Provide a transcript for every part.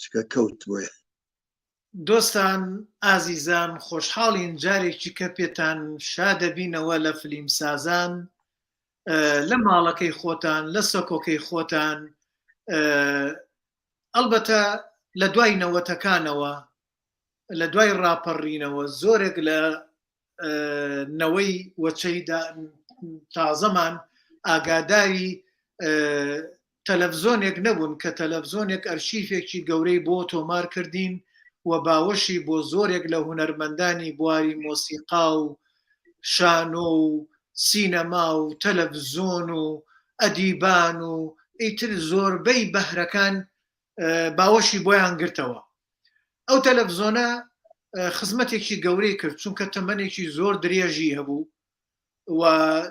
چکە کەوت بۆیە. دۆستان ئازیزان خۆشحاڵین جارێکی کە پێتان شادەبینەوە لە فلیمسازان لە ماڵەکەی خۆتان لە سەکۆکەی خۆتان ئەڵبەتە لە دوای نەوەتەکانەوە لە دوای ڕاپەڕینەوە زۆرێک لە نەوەی وەچەی تازەمان ئاگاداری تەلەفزۆنێک نەبوون کە تەلەفزۆنێک ئەرشیفێکی گەورەی بۆ تۆمار کردین و باوەشی بۆ زۆرێک لە هونەرمەندانی بواری مۆسیقا و شانۆ و سینەما و تەلەفزۆن و ئەدیبان و ئیتر زۆربەی بەهرەکان باوەشی بۆیان گرتەوە. ئەو تەلەفزۆنە خزمەتێکی گەورەی کرد چونکە تەمەنێکی زۆر درێژی هەبوو و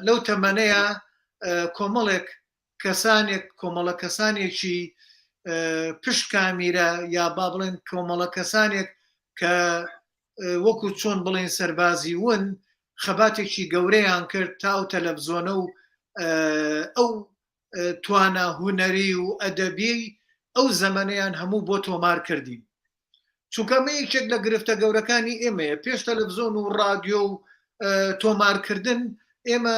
لەو تەمەنەیە کۆمەڵێک کەسانێک کۆمەڵە کەسانێکی پشت کامیرە یا با بڵێن کۆمەڵە کەسانێک کە وەکو چۆن بڵێن سەربازی ون خەباتێکی گەورەیان کرد تا ئەو تەلەفزۆنە و ئەو توانا هونەری و ئەدەبی ئەو زەمەنەیان هەموو بۆ تۆمار کردین چونکە ئەمە یەکێک لە گرفتە گەورەکانی ئێمەیە پێش تەلەفزۆن و ڕادیۆ و تۆمارکردن ئێمە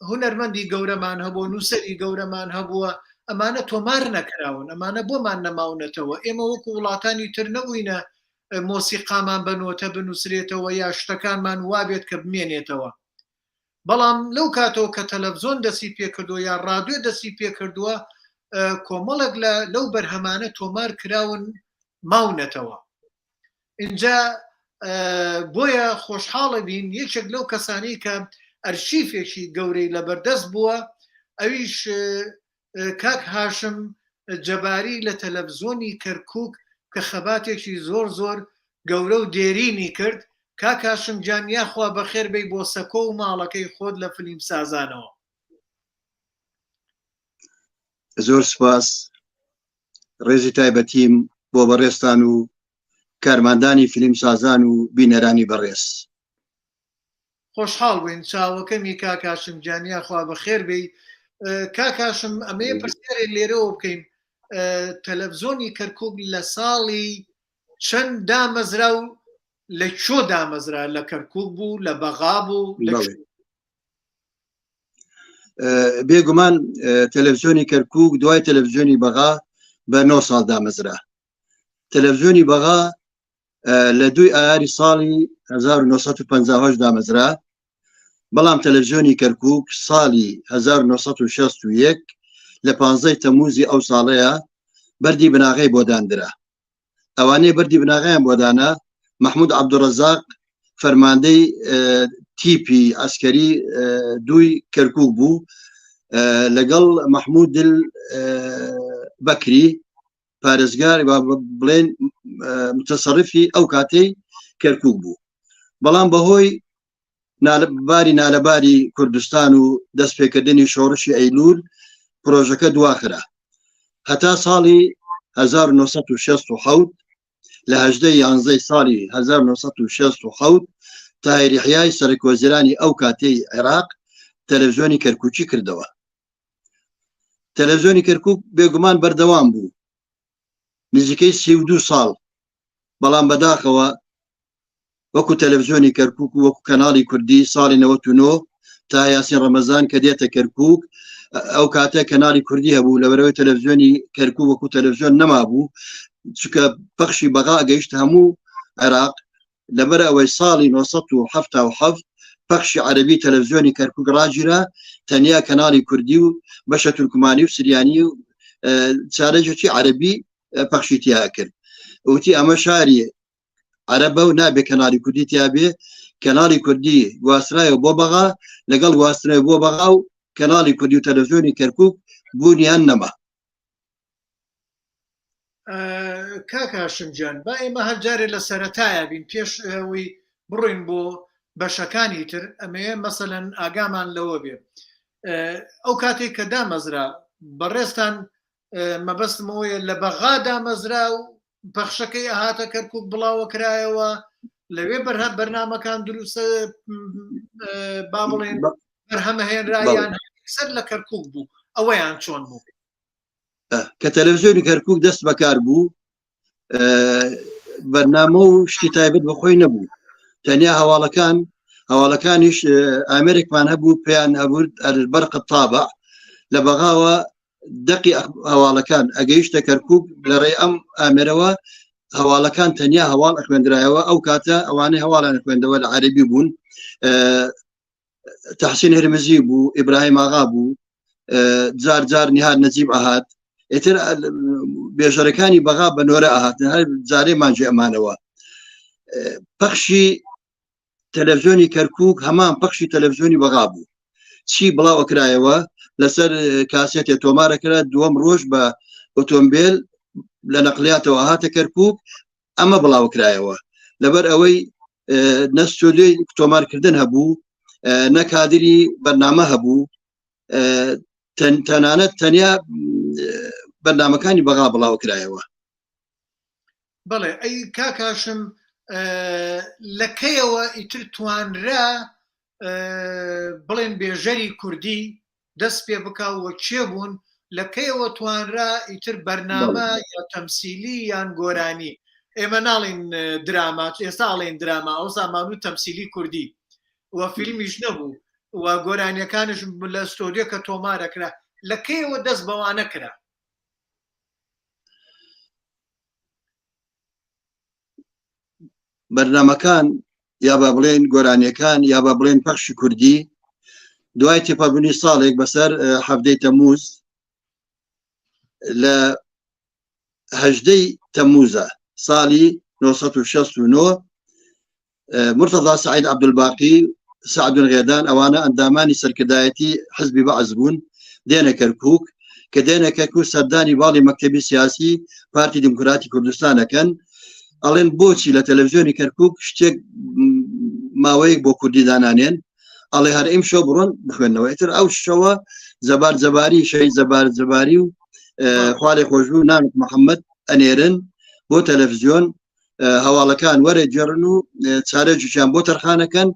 هونەرمەندی گەورەمان هەبووە نووسەری گەورەمان هەبووە ئەمانە تۆمار نەکراون ئەمانە بۆمان نەماونەتەوە ئێمە وەکو وڵاتانی تر نەبووینە مۆسیقامان بە نۆتە بنووسرێتەوە یا شتەکانمان وابێت کە بمێنێتەوە بەڵام لەو کاتەوە کە تەلەفزۆن دەستی پێکردووە یا ڕادیۆ دەستی پێکردووە کۆمەڵێک لە لەو بەرهەمانە تۆمار کراون ماونەتەوە اینجا بۆیە خۆشحاڵە بین یەکێک لەو کەسانی کە ئەرشیفێکی گەورەی لەبەردەست بووە ئەویش کاک هاشم جەباری لە تەلەفزۆنی کەرکوک کە خەباتێکی زۆر زۆر گەورە و دێرینی کرد، کاک هاشم گیان یاخوا بەخێر بێی بۆ سەکۆ و ماڵەکەی خۆت لە فلیم سازانەوە. زۆر سپاس ڕێزی تایبەتیم بۆ بەڕێزتان و کارماندانی فلیم سازان و بینەرانی بەڕێز. خۆشحاڵ بووین چاوەکەمی کاک هاشم گیان یاخوا بەخێر بێی کاک هاشم ئەمەیە پرسیارێ لێرەوە بکەین تەلەفزۆنی کەرکک لە ساڵی چەند دامەزرا و لە چۆ دامەزرا لە کەرکک بوو لە بەغا بوو بێگومان تەلەڤزیۆنی کەرکک دوای تەلەڤزیۆنی بەغا بە 9 ساڵ دامەزرا تەلەڤزیۆنی بەغا لە دوی ئایاری ساڵی 1950 دامەزرا بەڵام تەلەڤزیۆنی کەرکک ساڵی 1961 لە پانزەی تەموزی ئەو ساڵەیە بەردی بناغەی بۆ داندرا ئەوانەی بەردی بناغیان بۆ دانا مححمود عبدڕزاق فەرماندەی تیپی ئەسکەری دووی کەرکک بوو لەگەڵ مححمود بەکری پارێزگار بڵێن متەسەڕفی ئەو کاتەی کەرکک بوو بەڵام بەهۆی باری نالەباری کوردستان و دەستپێکردنی شۆڕشی ئەیلول پرۆژەکە دواخرا هەتا ساڵی 1967 لە هەژدە یانزەی ساڵی 1967 تاهیر یەحیای سەرۆکوەزیرانی ئەو کاتەی عێراق تەلەڤزیۆنی کەرکوکی کردەوە تەلەڤزیۆنی کەرکک بێگومان بەردەوام بوو نزیکەی 32 ساڵ بەڵام بەداخەوە وەکو تەلەڤزیۆنی کەرکک و وەکو کەناڵی کوردی ساڵی 99 تا یاسین ڕەمەزان کە دێتە کەرکک ئەو کاتە کەناڵی کوردی هەبوو لەبەرەوەی تەلەڤزیۆنی کەرکک وەکو تەلەڤزیۆن نەمابوو چونکە پەخشی بەغا گەیشت هەموو عێراق لەبەر ئەوەی ساڵی 1970 پەخشی عەربی تەلەڤزیۆنی کەرکک ڕاگیرا تەنیا کەناڵی کوردی و بەشە تورکمانی و سریانی و چارەجێکی عەربی پەخشی تیا کرد وتی ئەمە شاری عەرەبە و نابێ کەناڵی کوردی تیابێ کەناڵی کوردی گواسترایەوە بۆ بەغا لەگەڵ گواستنەوە بۆ بەغا و کەناڵی کوردی و تەلەڤزیۆنی کەرکک بوونیان نەما. کاک هاشم گیان با ئێمە هەر جارێ لە سەرەتایە بین پێش ئەوەی بڕۆین بۆ بەشەکانی تر ئەمەیە مەسەلەن ئاگامان لەوە بێ ئەو کاتێک کە دامەزرا بەڕێزتان مەبەستمەوەیە لە بەغا دامەزرا و پەخشەکەی ئەهاتە کەرکک بڵاوە کرایەوە لەوێ بەرهە بەرنمەکان دروستە با بڵێن بەرهەمەهێنرایان سەر لە کەرکک بوو ئەوەیان چۆن بوو؟ کە تەلەڤزیۆنی کەرکک دەست بەکار بوو بەرنامە و شتی تایبەت بەخۆی نەبوو تەنیا هەواڵەکان هەواڵەکانیش ئامێرێکمان هەبوو پێیان هەبوو بەرقە تابع لە بەغاوە دەقی هەواڵەکان ئەگەیشتە کەرکک لە ڕێ ئەم ئامێرەوە هەواڵەکان تەنیا هەواڵ ئەخوێندرایەوە ئەو کاتە ئەوانەی هەواڵیان خوێندەوە لە عەربی بوون تحسین هرمزی بوو ئیبراهیم ئاغا بوو جار جار نهاد نەجیب ئەهات ئیتر بێژەرەکانی بەغا بە نۆرە ئەهاتن هەر جارێ مانجی ئەمانەوە پەخشی تەلەڤزیۆنی کەرکک هەمان پەخشی تەلەڤزیۆنی بەغا بوو چی بڵاو ئەکرایەوە لەسەر کاسێتێ تۆمارەکرا دووەم ڕۆژ بە ئۆتۆمبیل لە نەقلیاتەوە هاتە کەرکک ئەمە بڵاوکرایەوە لەبەر ئەوەی نە ستۆدیۆی تۆمارکردن هەبوو نە کادری بەرنامە هەبوو تەنانەت تەنیا بەرنامەکانی بەغا بڵاوکرایەوە. بەڵێ ئەی کاک هاشم لە کەیەوە ئیتر توانرا بڵێن بێژەری کوردی دەست پێ بکا و کێ بوون لە کەیەوە توانرا ئیتر بەرنامە یا تەمسیلی یان گۆرانی ئێمە ناڵین دراما ئێستا ئەڵێن دراما ئەو زامان و تەمسیلی کوردی و فیلمیش نەبوو و گۆرانیەکانش لە ستۆدیۆ کە تۆمارەکرا لە کەیەوە دەست بەوانە کرا؟ بەرنامەکان یا با بڵێن گۆرانیەکان یا با بڵێن پەخشی کوردی دوای تێپەڕبوونی ساڵێک بەسەر حەفتەی تەموز لە هەژدەی تەموزە ساڵی 1969 مرتضا سعید عبدالباقی سعدون غێدان ئەوانە ئەندامانی سەرکردایەتی حزبی بەعس بوون دێنە کەرکک کە دێنە کەرکک سەردانی باڵی مەکتەبی سیاسی پارتی دیموکراتی کوردستان ئەکەن ئەڵێن بۆچی لە تەلەڤزیۆنی کەرکک شتێک ماوەیەک بۆ کوردی دانانێن ئەڵێ هەر ئەم شەو بڕۆن بخوێندنەوە ئیتر ئەو شەوە زەبار جەباری شەهید زەبار جەباری و خوالێ خۆشبوو نامک محەممەد ئەنێرن بۆ تەلەڤزیۆن هەواڵەکان وەرە گێڕن و چارەجیان بۆ تەرخانەکەن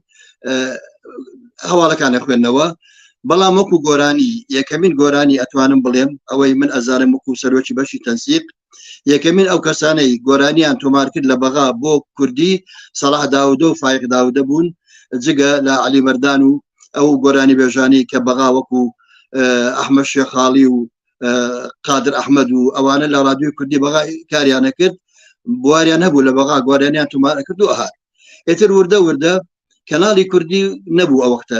هەواڵەکان خوێندنەوە بەڵام وەکو گۆرانی یەکەمین گۆرانی ئەتوانم بڵێم ئەوەی من ئەزانم وەکو سەرۆکی بەشی تەنسیق یەکەمین ئەو کەسانەی گۆرانیان تۆمار کرد لە بەغا بۆ کوردی سەڵاح داودە و فایق داودە بوون جگە لە علی مەردان و ئەو گۆرانی بێژانی کە بەغا وەکو ئەحمە شێخاڵی و قادر ئەحمەد و ئەوانە لە رادیۆی کوردی بەغا کاریانە کرد بواریان هەبوو لە بەغا گۆرانیان تۆمار کرد و ئەهات ئێتر وردە وردە کەناڵی کوردی نەبوو ئەو وەختە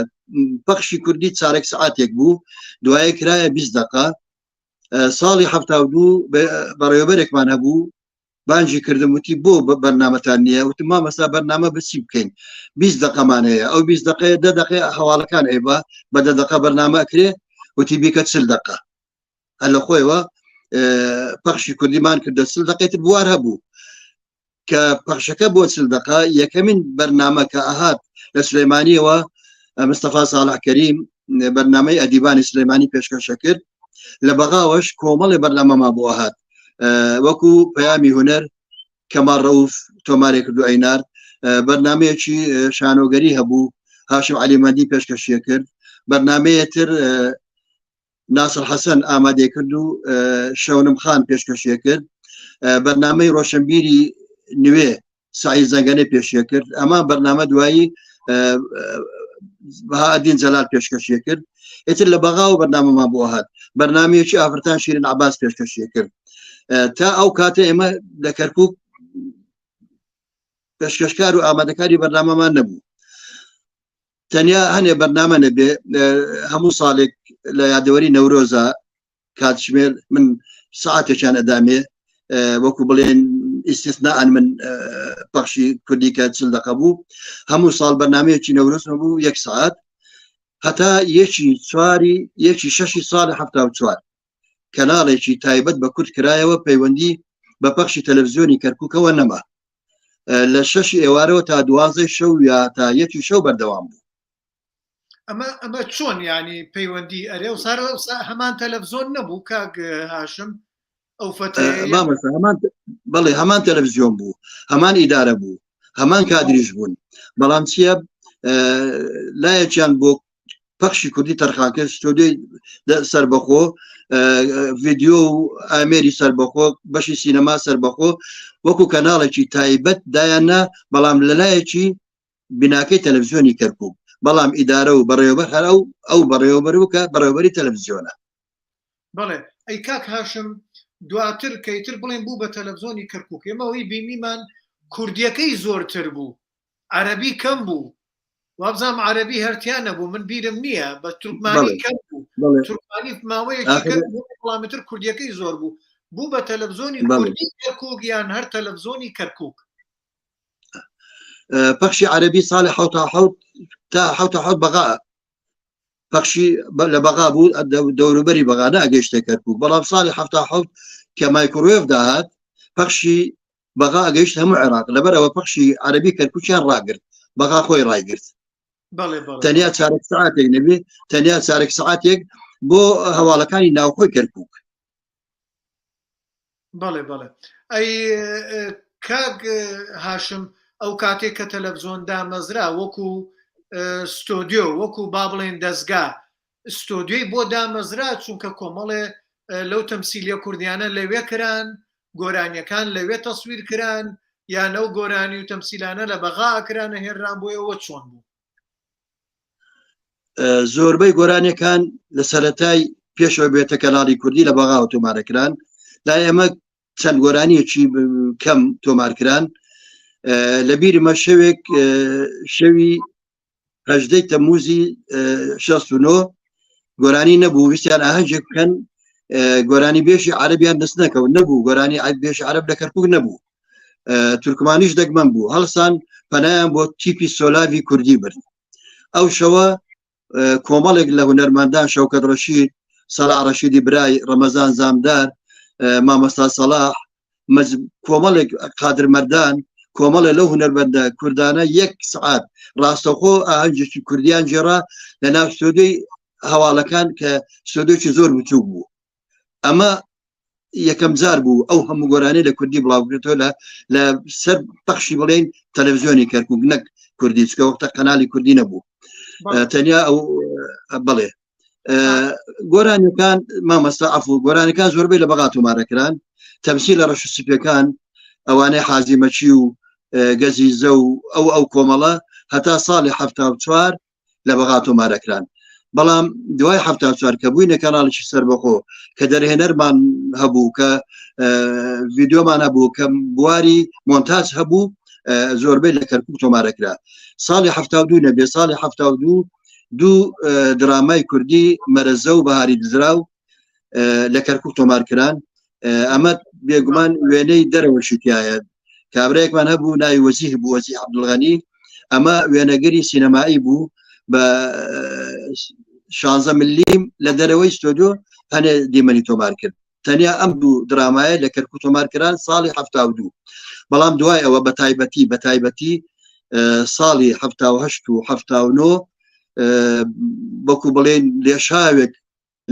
پەخشی کوردی چارێک سعاتێک بوو دوایە کرایە 20 دقە ساڵی 72 بەڕێوەبەرێکمان هەبوو بانگی کردم وتی بۆ بەرنامەتان نییە وتم مامەستا بەرنامە بچی بکەین 20 دقەمان هەیە ئەو 20 دقەیە دە دقەیە هەواڵەکان ئەیبا بە دە دقە بەرنامە ئەکرێ وتی بیکە چل دقە هەر لە خۆیەوە پەخشی کوردیمان کردە چل دقەی تر بوار هەبوو کە پەخشەکە بۆ چل دقە یەکەمین بەرنامە کە ئەهات لە سلێمانیەوە مستەفا ساڵح کەریم بەرنامەی ئەدیبانی سلێمانی پێشکەشە کرد لە بەغاوەش کۆمەڵی بەرنامەمان بۆ هات وەکو پەیامی هونەر کەمال ڕەوف تۆمارێک کرد و ئەینارد بەرنمەیەکی شانۆگەری هەبوو هاشم علی مەندی پێشکەشیە کرد بەرنمەیە تر ناسر حەسەن ئامادەی کرد و شەونم خان پێشکەشیە کرد بەرنمەی ڕۆشنبیری نوێ سعید زەنگەنە پێشیە کرد ئەمە بەرنامە دوایی بەهادین جەلال پێشکەشیە کرد ئیتر لە بەغا و بەرنامەمان بۆ هات بەرنمەیەکی ئافرەتان شیرین عباس پێشکەشیە کرد تا ئەو کاتە ئێمە لە کەرکک پێشکەشکار و ئامادەکاری بەرنامەمان نەبوو تەنیا هەنێ بەرنامە نەبێ هەموو ساڵێک لە یادەوەری نەورۆزە کاتژمێر من ساعتێکیان ئەدامێ وەکو بڵێن ئیسیسناان من پەخشی کوردی کە چل دقە بوو هەموو ساڵ بەرنمەیەکی نەورۆز بوو یەک سعات. هەتا یەکی چواری یەکی شەشی ساڵی 74 کەناڵێکی تایبەت بە کورد کرایەوە پەیوەندی بە پەخشی تەلەڤزیۆنی کەرکووکەوە نەما لە شەشی ئێوارەوە تا دوازدەی شەو یا تا یەکی شەو بەردەوام بوو. ئەمە ئەمە چۆن ینی پەیوەندی ئەرێ و سار هەمان تەلەڤزیۆن نەبوو کاک هاشم ئەو مامۆستا هەمان بەڵێ هەمان تەلەڤزیۆن بوو هەمان ئیدارە بوو هەمان کادریش بوون بەڵام چییە لایەکیان بۆ پەخشی کوردی تەرخان کرد ستۆدیۆی سربەخۆ ڤیددیو و ئامێری سربەخۆ بەشی سینەما سربەخۆ وەکو کەناڵێکی تایبەت دایاننا بەڵام لەلایەکی بیناکەی تەلەڤزیۆنی کەرکک بەڵام ئیدارە و بەڕێوەبەر هەر ئەو ئەو بەڕێوەبەر و کە بەڕێوەبەری تەلەڤزیۆنە. بەڵێ ئەی کاک هاشم دواتر کەیتر بڵێن بوو بە تەلەڤزیۆنی کەرکک ئێمە ئەوەی بینیمان کوردیەکەی زۆرتر بوو عەرەبی کەم بوو وابزانم عەرەبی هەرتیا نەبوو من بیرم نییە بە تورکمانی کەم بوو تورکمانی ماوەیەکی کەم بوو بەڵامتر کوردیەکەی زۆر بوو بوو بە تەلەڤزیۆنی کوردی کەرکک یان هەر تەلەڤزیۆنی کەرکک پەخشی عەربی ساڵی حوت تا حوت حوت بەغا پەخشی لە بەغا بوو دەوروبەری بەغا ناگەیشتە کەرکک بەڵام ساڵی حوت کە مایکرۆێف داهات پەخشی بەغا گەیشت هەموو عێراق لەبەرەوە پەخشی عەربی کەرکوکیان ڕاگرت بەغا خۆی ڕایگرت تەنیا چارەک سعاتێک نەبێ تەنیا چارەک سعاتێک بۆ هەواڵەکانی ناوخۆی کەرکک بەڵێ بەڵێ ئەی کاک هاشم ئەو کاتێک کە تەلەڤزیۆن دامەزرا وەکو ستۆدیۆ وەکو با بڵێن دەستگا ستۆدیۆی بۆ دامەزرا چونکە کۆمەڵێ لەو تەمسیلیە کوردیانە لەوێ کران گۆرانیەکان لەوێ تەسویر کران یان ئەو گۆرانی و تەمسیلانە لە بەغا ئەکرانە هێنران بۆ ئەوە چۆن بوو؟ زۆربەی گۆرانیەکان لە سەرەتای پێشەوە بێتە کەناڵی کوردی لە بەغاوە تۆمارەکران لای ئەمە چەند گۆرانیەکی کەم تۆمارکران لە بیرمە شەوێک شەوی هەژدەی تەموزی 69 گۆرانی نەبوو ویستیان ئاهەنگێک بکەن گۆرانی بێژی عربیان دەست نەکەوت نەبوو گۆرانی بێژ عرب لە کەرکک نەبوو تورکمانیش دەگمەن بوو هەڵسان پەنایان بۆ تیپی سۆلاوی کوردی برد ئەو شەوە کۆمەڵێک لە هونەرمەندان شەوکەت ڕەشید سەڵاح ڕەشیدی برای ڕەمەزان زامدار مامۆستا سەڵاح کۆمەڵێک قادر مەردان کۆمەڵێ لەو هونەرمەندە کوردانە یەک سعات ڕاستەخۆ ئاهەنگێکی کوردیان گێڕا لە ناو ستۆدیۆی هەواڵەکان کە ستۆدیۆکی زۆر بچووک بوو ئەمە یەکەم جار بوو ئەو هەموو گۆرانی لە کوردی بڵاوکرێتەوە لە لە سەر پەخشی بڵێن تەلەڤزیۆنی کەرکک نەک کوردی چکە وەختە قەنالی کوردی نەبوو تەنیا ئەو بڵێ گۆرانیەکان مامەستا عفو گۆرانەکان زۆربەی لە بەغا تۆمارەکران تەمسی لە ڕەش سپیەکان ئەوانەی حازی مەچی و گەزیزە و ئەو ئەو کۆمەڵە هەتا ساڵی ه چوار لە بەغا تۆمارەکران بەڵام دوای 74 کە بووینە کەناڵێکی سەربەخۆ کە دەرهێنەرمان هەبوو کە ڤیددیۆمان هەبوو کە بواری مۆنتاج هەبوو زۆربەی لە کەرکک تۆمارەکرا ساڵی 72 نەبێ ساڵی 72 دوو درامای کوردی مەرەزە و بەهاری دزراو لە کەرکک تۆمار کران ئەمە بێگومان وێنەی دەرەوەشی تایە کابراێکمان هەبوو ناوی وەزیه بوو وەزی عبدڵغەنی ئەمە وێنەگەری سینەمایی بوو بە 16 ملیم لە دەرەوەی ستۆدیۆ هەنێ دیمەنی تۆمار کرد تەنیا ئەم دوو درامایە لە کەرکک تۆمار کران ساڵی 72 بەڵام دوای ئەوە بە تایبەتی بە تایبەتی ساڵی 1970 و 79 بەکو بڵێن لێشاوێک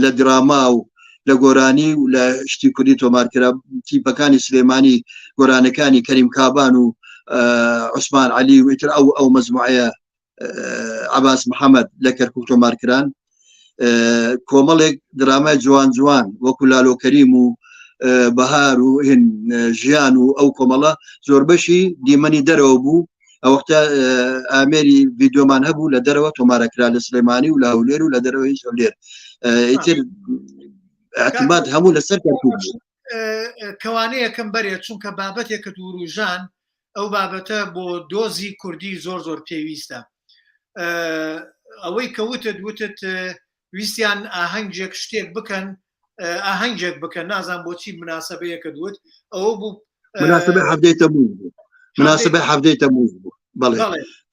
لە دراما و لە گۆرانی و لە شتی کوردی تۆمار کرا تیپەکانی سلێمانی گۆرانەکانی کەریم کابان و عوسمان علی و ئیتر ئەو ئەو مەزموعەیە عباس محەممەد لە کەرکک تۆمار کران کۆمەڵێک درامای جوان جوان وەکو لالۆ کەریم و بەهار و هن ژیان و ئەو کۆمەڵە زۆربەشی دیمەنی دەرەوە بوو ئەوەختە ئامێری ڤیددیۆمان هەبوو لە دەرەوە تۆمارەکرا لە سلێمانی و لە هەولێر و لە دەرەوەی هەولێر ئیتر اعتماد هەموو لەسەر کەرکک بوو کەوانەیەکم بەرێ چونکە بابەتێکە دووروژان ئەو بابەتە بۆ دۆزی کوردی زۆر زۆر پێویستە ئەوەی کە وتت وتت ویستیان ئاهەنگێک شتێک بکەن ئاهەنگێک بکەن نازان بۆچی مناسبەیەکە دوت ئەوە بوو مناسبە هەفتەی تەموز بوو مناسبە هەفتەی تەموز بوو بەڵێ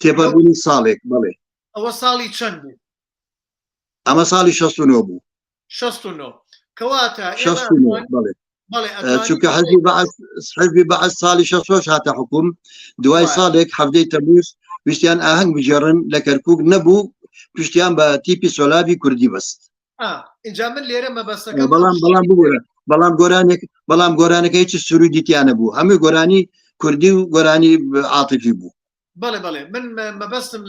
تێپەڕبوونی ساڵێک بەڵێ ئەوە ساڵی چەند بوو؟ ئەمە ساڵی 69 بوو. 69 کەواتە بەڵێ چونکە حەزی بەعس حزبی بەعس ساڵی 66 هاتە حکوم دوای ساڵێک حەفتەی تەموز ویستیان ئاهەنگ بگێڕن لە کەرکک نەبوو پشتیان بە تیپی سۆلاوی کوردی بەست اینجا من لێرە مەبەستەکە بەڵام بەڵام بگورە بەڵام گۆرانێک بەڵام گۆرانەکە هیچ سرودی تیانە بوو هەمووی گۆرانی کوردی و گۆرانی عاتفی بوو بەڵێ بەڵێ من مەبەستم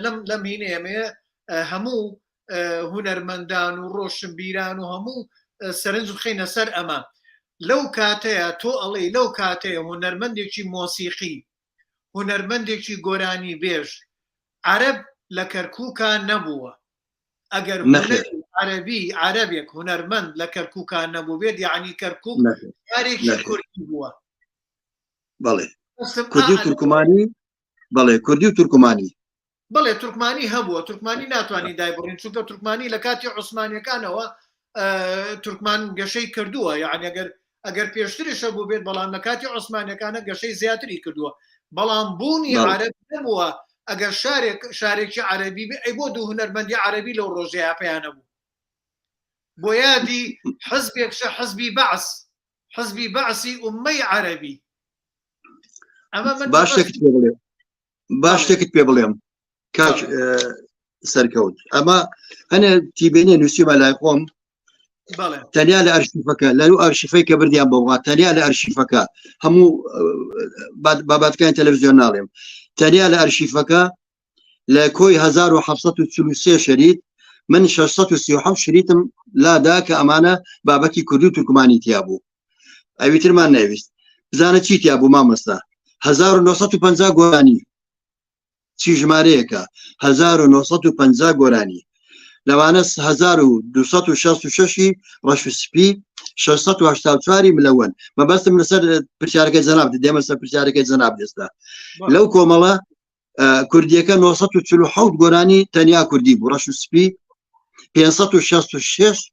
لەم لەم هینەیەمەیە هەموو هونەرمەندان و ڕۆشنبیران و هەموو سەرنج بخەینە سەر ئەمە لەو کاتەیە تۆ ئەڵێ لەو کاتەیە هونەرمەندێکی مۆسیقی هونەرمەندێکی گۆرانی بێژ عەرەب لە کەرکووکا نەبووە ئەگەر عەربی عەربێک هونەرمەند لە کەرکووکا نەبوو بێت یعنی کەرکووک کارێکی کوردی بووە بەڵێ کوردی و تورکمانی بەڵێ کوردی و تورکمانی بڵێ تورکمانی هەبووە تورکمانی ناتوانانی دایبڕین چونکە تورکمانی لە کاتی عوسمانیەکانەوە تورکمان گەشەی کردووە یعنی ئەگەر ئەگەر پێشترش هەبوو بێت بەڵام لە کاتی عوسمانەکانە گەشەی زیاتری کردووە بەڵام بوونی عرب نەبووە ئەگەر شارێک شارێکی عەربی بێ ئەی بۆ دوو هونەرمەندی عەربی لەو ڕۆژەیە پێیانە بوو بۆ یادی حزبێکشە حزبی بەعس حزبی بەعسی ئومەی عەربی ئەمە من باش شتێکت پێ بڵێم باش شتێکت پێ بڵێم کاک سەرکەوت ئەمە هەنێ تیبێنێ نووسیمە لای خۆم تەنیا لە ئەرشیفەکە لە ئەرشیفەی کە بردیان بۆ تەنیا لە ئەرشیفەکە هەموو بابەتەکانی تەلەڤزیۆن ناڵێم تەنیا لە ئەرشیفەکە لە کۆی 1743 شەریت من 637 شریتم لادا کە ئەمانە بابەتی کوردی و تورکمانی تیا بوو ئەوی ترمان نەویست بزانە چی تیا بوو مامۆستا 1950 گۆرانی چی ژمارەیەکە 1950 گۆرانی لەوانە 1266 ڕەش و سپی 684 ملەوەن مەبەستم لەسەر پرسیارەکەی جەناب دێمە سەر پرسیارەکەی جەناب دێستا لەو کۆمەڵە کوردیەکە 947 گۆرانی تەنیا کوردی بوو ڕەش و سپی 566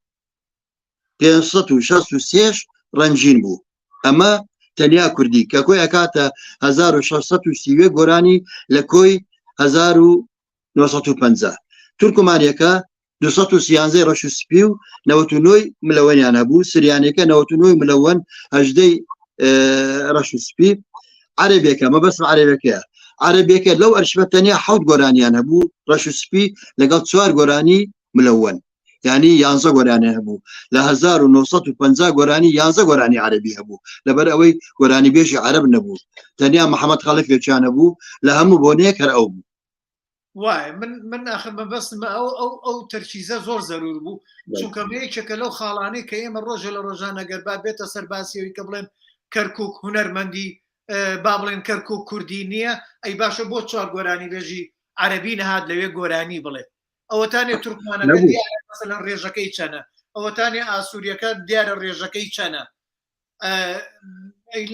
563 ڕەنگین بوو ئەمە تەنیا کوردی کە کۆی ئەکاتە 1630 گۆرانی لە کۆی 1950 تورکمانیەکە 213 ڕەش و سپی و 99 ملەوەنیان هەبوو سریانەکە 99 ملەوەن هەژدەی ڕەش و سپی عەربێکە مەبەستم عەربەکەیە عەربێکە لەو ئەرشیفە تەنیا حەوت گۆرانیان هەبوو ڕەش و سپی لەگەڵ چوار گۆرانی ملەوەن یعنی یانزە گۆرانی هەبوو لە 1950 گۆرانی یانزە گۆرانی عەربی هەبوو لەبەر ئەوەی گۆرانی بێژی عەرب نەبوو تەنیا محەممەد خەڵفێکیان هەبوو لە هەموو بۆنەیەک هەر ئەو بوو وایە من من ئاخر مەبەستم ئەو ئەو ئەو تەرکیزە زۆر زەرور بوو چونکە یەکێکە لەو خاڵانەی کە ئێمە ڕۆژە لە ڕۆژان ئەگەر با بێتە سەر باسیەوەی کە بڵێن کەرکک هونەرمەندی با بڵێن کەرکک کوردی نییە ئەی باشە بۆ چوار گۆرانی بێژی عەربی نەهات لەوێ گۆرانی بڵێت ئەوەتانێ تورکمانەکە دیارە مەسەلەن ڕێژەکەی چەنە ئەوەتانێ ئاسووریەکە دیارە ڕێژەکەی چەنە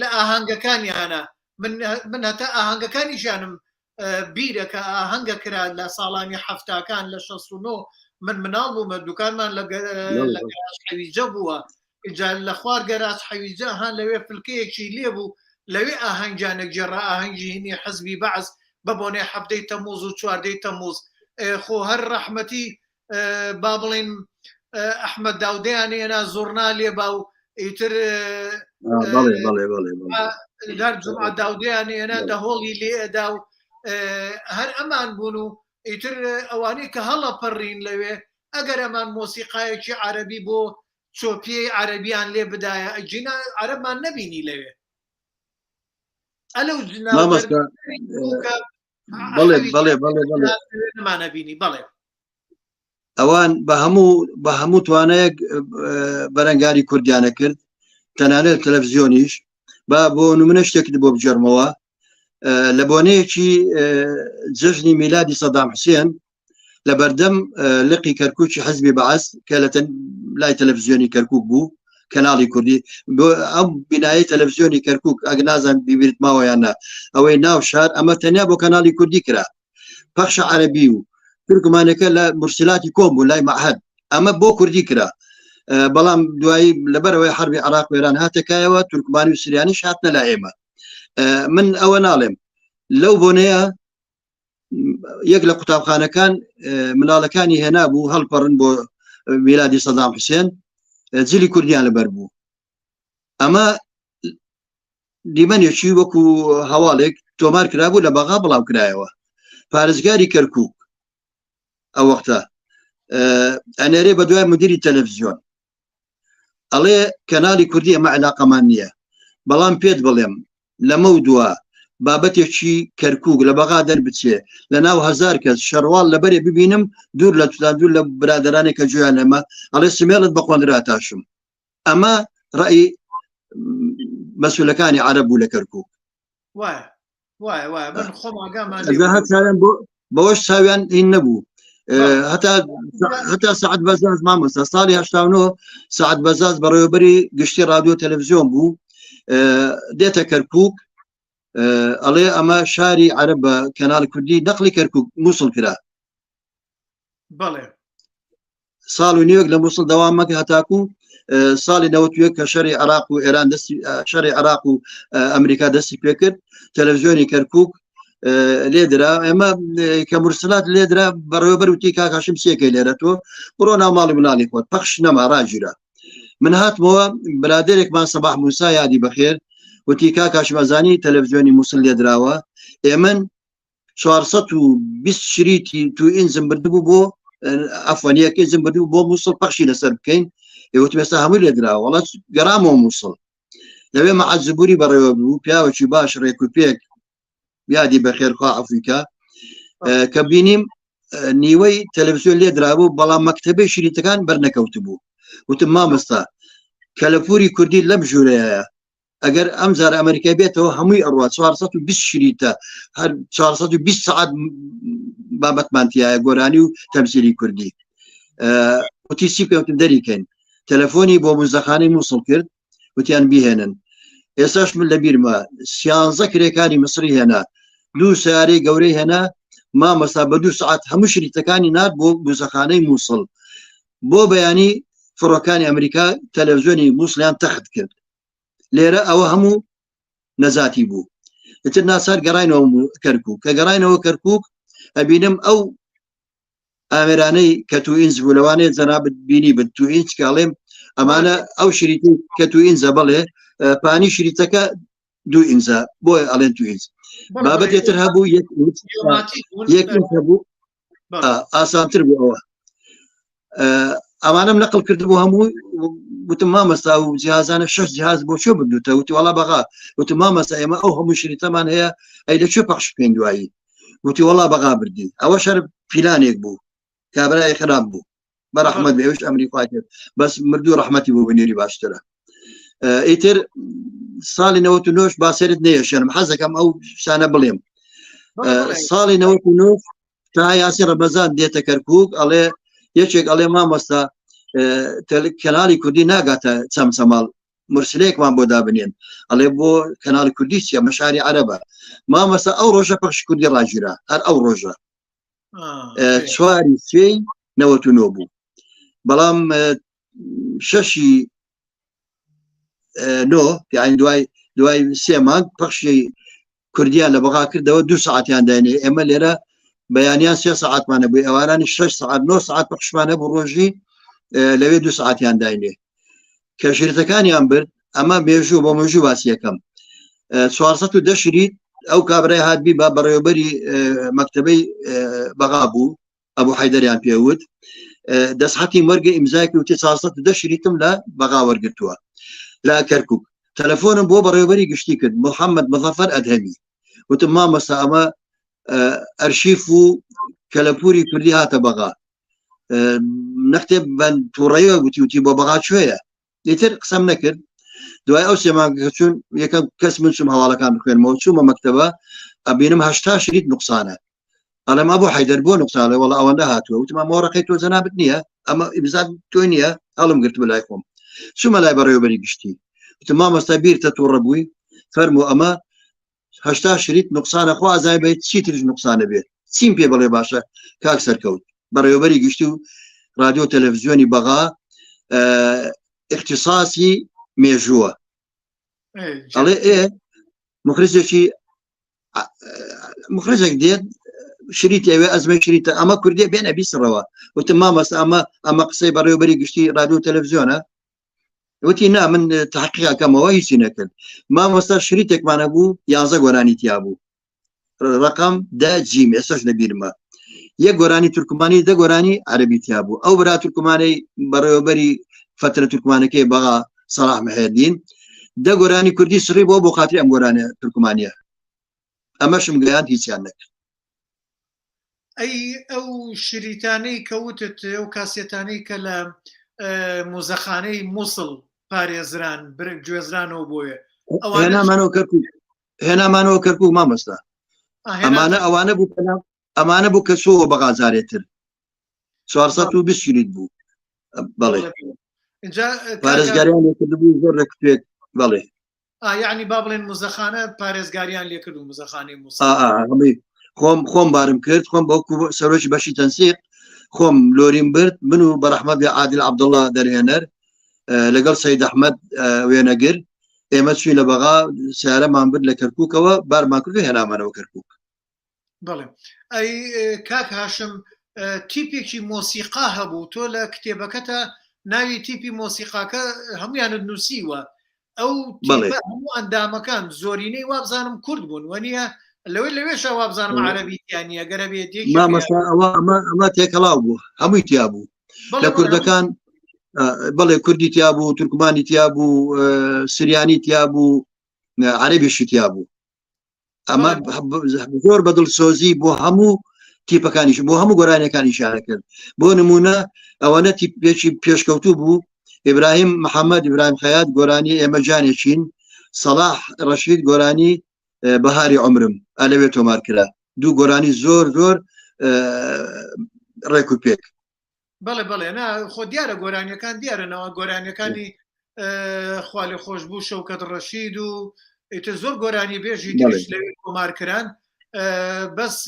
لە ئاهەنگەکانیانە من من هەتا ئاهەنگەکانیشیانم بیرە کە ئاهەنگە کرا لە ساڵانی حەفتاکان لە 69 من مناڵ بوومە دوکانمان لە گەراج حەویجە بووە ئینجا لە خوار گەراج حەویجە هان لەوێ فلکەیەکی لێ بوو لەوێ ئاهەنگیانە گێڕا ئاهەنگی هینی حزبی بەعس بە بۆنەی حەفتەی تەموز و چواردەی تەموز خۆ هەر ڕەحمەتی با بڵێن ئەحمەد داودەیان هێنا زۆرنا لێبا و ئیتر هەر جمعە داودەیان هێنا دەهۆڵی لێ ئەدا و هەر ئەمان بوون و ئیتر ئەوانەی کە هەڵە پەڕین لەوێ ئەگەر ئەمان مۆسیقایەکی عەربی بۆ چۆپیەی عەربیان لێ بدایە ئەگینا عەرەبمان نەبینی لەوێ ئەلەو مامۆستا بەڵێ بەڵێ بەڵێ بەڵێ نمانەبینی بەڵێ ئەوان بە هەموو بە هەموو توانایەک بەرەنگاری کوردیانە کرد تەنانەت تەلەڤزیۆنیش با بۆ نمونە شتێکت بۆ بگێڕمەوە لە بۆنەیەکی جەژنی میلادی سەدام حوسێن لە بەردەم لقی کەرکوکی حزبی بەعس کە لە لای تەلەڤزیۆنی کەرکک بوو کەناڵی کوردی بۆ ئەم بینایی تەلەڤزیۆنی کەرکک ئەگ نازان بیبیرت ماوە یان نا ئەوەی ناو شار ئەمە تەنیا بۆ کەناڵی کوردی کرا پەخشە عەربی و تورکمانەکە لە مرسلاتی کۆم بوو لای معهد ئەمە بۆ کوردی کرا بەڵام دوایی لەبەرەوەی حربی عراق وێران هاتەکایەوە تورکمانی و سریانیش هاتنە لا ئێمە من ئەوە ناڵێم لەو بۆنەیە یەک لە قوتابخانەکان مناڵەکانی هێنابوو هەڵپەڕن بۆ میلادی سەدام حوسێن جلی کوردیان لەبەر بوو ئەمە دیمەنێکی وەکو هەواڵێک تۆمار کرابوو لە بەغا بڵاو کرایەوە پارێزگاری کەرکک ئەو وەختە ئەنێرێ بە دوای مدیری تەلەڤزیۆن ئەڵێ کەناڵی کوردی ئەمە علاقەمان نییە بەڵام پێت بڵێم لەمە و دوا بابەتێکی کەرکک لە بەغا دەربچێ لە ناو هزار کەس شەرواڵ لەبەرێ ببینم دوور لە توان دوور لە برادرانێک کە گوێیان لەمە ئەڵێ سمێڵت بە قۆندراتاشم ئەمە ڕئی مەسولەکانی عرب بوو لە کەرکک وایە وایە وایە من خۆم ئاگامان چاویان بۆ بەوەش چاویان هین نەبوو هەتا هەتا سعد بەزاز مامۆستا ساڵی 89 سعد بەزاز بەڕێوەبەری گشتی رادیۆ تەلەڤزیۆن بوو دێتە کەرکک ئەڵێ ئەمە شاری عەرەب بە کەناڵ کوردی نەقلی کەرکک مووسڵ کرا بەڵێ ساڵ و نیوێک لە مووسڵ دەوام مەکە هەتاکو ساڵی نەوەتوێک کە شەری عراق و ئێران دەستی شەری عراق و ئەمریکا دەستی پێکرد تەلەڤزیۆنی کەرکک لێدرا ئێمە کە مرسلات لێدرا بەڕێوەبەر وتی کاکاشم سێکەی لێرە تۆ بڕۆ ناو ماڵی مناڵی خۆت پەخش نەما ڕاگیرا من هاتمەوە برادێکمان سەباح موسا یادی بەخێر وتی کاکاشم ئەزانی تەلەڤزیۆنی مووسڵ لێدراوە ئێمن 420 شریتی تو ئینزم بردبوو بۆ عفوان یەک ئینزم بردبوو بۆ مووسڵ پەخشی لەسەر بکەین ئێوەتم ئێستا هەمووی لێدراوە وەڵا گەڕامەوە مووسڵ لەوێ مەعەزبوری بەڕێوە بوو پیاوەکی باش ڕێک و پێک یادی بەخێرخوا ئەفریکا کە بینیم نیوەی تەلەڤزیۆن لێدرابوو بەڵام مەکتەبەی شریتەکان بەرنەکەوتبوو وتم مامۆستا کەلەپوری کوردی لەم ژوورەیە ئەگەر ئەم جارە ئەمریکای بێتەوە هەمووی ئەڕوا 420 شریتە هەر 420 سعات بابەتمان تایە گۆرانی و تەمسیلی کوردی وتی چی بکەوتم دەریکەین تەلەفۆنی بۆ موزەخانەی مووسڵ کرد وتیان بیهێنن ئێستاش من لەبیرمە سیانزە کرێکاری مسری هێنا دوو سیارەی گەورەی هێنا مامەسا بە دوو سعات هەموو شریتەکانی نات بۆ موزەخانەی مووسڵ بۆ بەیانی فڕۆکانی ئەمریکا تەلەڤزیۆنی مووسڵیان تەخت کرد لێرە ئەوە هەموو نەزاتی بوو ئیتر ناچار گەڕاینەوە کەرکک کە گەڕاینەوە کەرکک ئەبینم ئەو ئامێرانەی کە تو ئینج بوو لەوانەیە جەنابت بینی بن تو ئینج کاڵێم ئەمانە ئەو شریتی کە تو ئینجە بەڵێ پانی شریتەکە دوو ئینجا بۆیە ئەڵێن تو ئینج بابەتێتر هەبوو یەک یەک هەبوو ئاسانتر بوو ئەوە ئەمانم نەقل کردبوو هەموو وتم مامەستا و جیهازانە شش جیهاز بۆ چۆ بردوتە وتی وڵا بەغا وتم مامەستا ئێمە ئەو هەموو شریتەمان هەیە ئەی لە کوێ پەخش بکەین دوایی وتی وڵا بەغا بردی ئەوە شەر پیلانێک بوو کابرای خراپ بوو بە ڕەحمەت بێ ئەوش ئەمری خوای کرد بەس مردوو ڕەحمەتی بۆ بنێری باشترە ئیتر ساڵی 99 باسێرت نەیەشێنم حەزەکەم ئەو شانە بڵێم ساڵی 99 تا یاسی ڕەمەزان دێتە کەرکک ئەڵێ یەکێک ئەڵێ مامۆستا کەناڵی کوردی ناگاتە چەمچەماڵ مرسلەیەکمان بۆ دابنێن ئەڵێ بۆ کەناڵی کوردی چیە مەشاری عەرەبە مامۆستا ئەو ڕۆژە پەخش کوردی ڕاگیرا هەر ئەو ڕۆژە چواری سێی 99 بوو بەڵام شەشی نۆ یعنی دوای دوای سێ مانگ پەخشی کوردیان لە بەغا کردەوە دو ساعتیان داینێ ئێمە لێرە بەیانیان سێ ساعتمانە بوو ئێوارانی 6 ساعت 9 ساعت پەخشمانە بوو ڕۆژی لەوێ دو ساعتیان داینێ کە شریتەکانیان برد ئەمە مێژوو بۆ مێژوو باسی یەکەم 410 شریت ئەو کابرای هاتبی بە بەڕێوەبەری مەکتەبەی بەغا بوو ئەبوو حیدەریان پێوت دەستحەتی وەرگە ئیمزای وتی 410 شریتم لە بەغا وەرگتووە لە کەرکک تەلەفۆنم بۆ بەڕێوەبەری گشتی کرد محەممەد مەزەفەر ئەدهەمی وتم مامۆستا ئەمە ئەرشیف و کەلەپوری کوردی هاتە بەغا نەختێ بەند تووڕەیەوە گوتی وتی بۆ بەغا کوێیە ئیتر قسەم نەکرد دوای ئەو سێ مانگە چون یەکەم کەس من چوم هەواڵەکان بخوێنمەوە چوومە مەکتەبە ئەبینم هەشتا شریت نقصانە ئەڵێم ئەبوو حەیدەر بۆ نقصانە وەڵا ئەوەندە هاتووە وتم ئەمە وەرەقەی تۆ جەنابت نییە ئەمە ئیمزات تۆ نییە هەڵم گرت لای خۆم چوومە لای بەڕێوەبەری گشتی وتم مامۆستا بیرتە تووڕە بووی فەرموو ئەمە هەشتا شریت نقصانە خۆ ئازای بێت چی ترش نقصانە بێت چیم پێ بڵێ باشە کاک سەرکەوت بەڕێوەبەری گشتی و رادیۆ تەلەڤزیۆنی بەغا اختصاصی مێژووە ئەڵێ ئێ مخرجێکی مخرجێک دێت شریت ئەوێ ئەزمەی شریتە ئەمە کوردیە بێنە بیسڕەوە وتم مامۆستا ئەمە ئەمە قسەی بەڕێوەبەری گشتی رادیۆ و تەلەڤزیۆنە وتی نا من تحقیقەکەمەوە هیچی نەکرد مامۆستا شریتێکمان هەبوو یازە گۆرانی تیا بوو ڕقم دە جیم ئێستاش لەبیرمە یەک گۆرانی تورکمانی دە گۆرانی عەربی تیا بوو ئەو برا تورکمانەی بەڕێوەبەری فترە تورکمانەکەی بەغا سەڵاح محێدین دە گۆرانی کوردی سڕی بۆ بۆ خاتری ئەم گۆرانە تورکمانیە ئەمەشم گەیاند هیچیان نەکرد. ئەی ئەو شریتانەی کە وتت ئەو کاسێتانەی کە لە موزەخانەی موسڵ پارێزران گوێزرانەوە بۆیە هێنامانەوە کەرکوک هێنامانەوە کەرکوک مامۆستا ئەمانە ئەوانە بوو ئەمانە بوو کە چۆوە بەغا جارێتر 420 شریت بوو بەڵێ پارێزگاریان لێکردبوو زۆر ڕێکوپێک بەڵێ یعنی با بڵێن موزەخانە پارێزگاریان لێکرد و موزەخانەی موسڵ خۆم خۆم بارم کرد خۆم بەوکو سەرۆکی بەشی تەنسیق خۆم لۆریم برد من و بەڕەحمە بێ عادل عەبدوڵڵا دەرهێنەر لەگەڵ سید ئەحمەد وێنەگر ئێمە چوین لە بەغا سیارەمان برد لە کەرکووکەوە بارمان کرد و هێنامانەوە کەرکووک بەڵێ ئەی کاک هاشم تیپێکی مۆسیقا هەبوو تۆ لە کتێبەکەتە ناوی تیپی مۆسیقاکە هەمویانت نووسیوە ئەو هەموو ئەندامەکان زۆرینەی وابزانم کورد بوون وەنیە لەوەی لەوێشە وابزانم عربی تیانە گەرە بێت مامەستا ئەوە ئەمە ئەمە تێکەڵاو بوو هەمووی تیا بوو لە کوردەکان بەڵێ کوردی تیا بوو تورکمانی تیا بوو سریانی تیا بوو عەربیشی تیا بوو ئەمە زۆر بە دڵسۆزی بۆ هەموو تیپەکانیش بۆ هەموو گۆرانیەکانی شارە کرد بۆ نمونە ئەوەنە تیپێکی پێشکەوتوو بوو ئیبراهیم محەممەد ئیبراهیم خەیات گۆرانی ئێمە جانێکین سەڵاح ڕەشید گۆرانی بەهاری عمرم ئەلەوێ تۆمار کرا دوو گۆرانی زۆر زۆر ڕێک و پێک بەڵێ بەڵێ نا خۆ دیارە گۆرانیەکان دیارەنەوە گۆرانیەکانی خوالێ خۆش بوو شەوکەت ڕەشید و ئیتر زۆر گۆرانی بێژی تریش لەوێ تۆمار کران بەس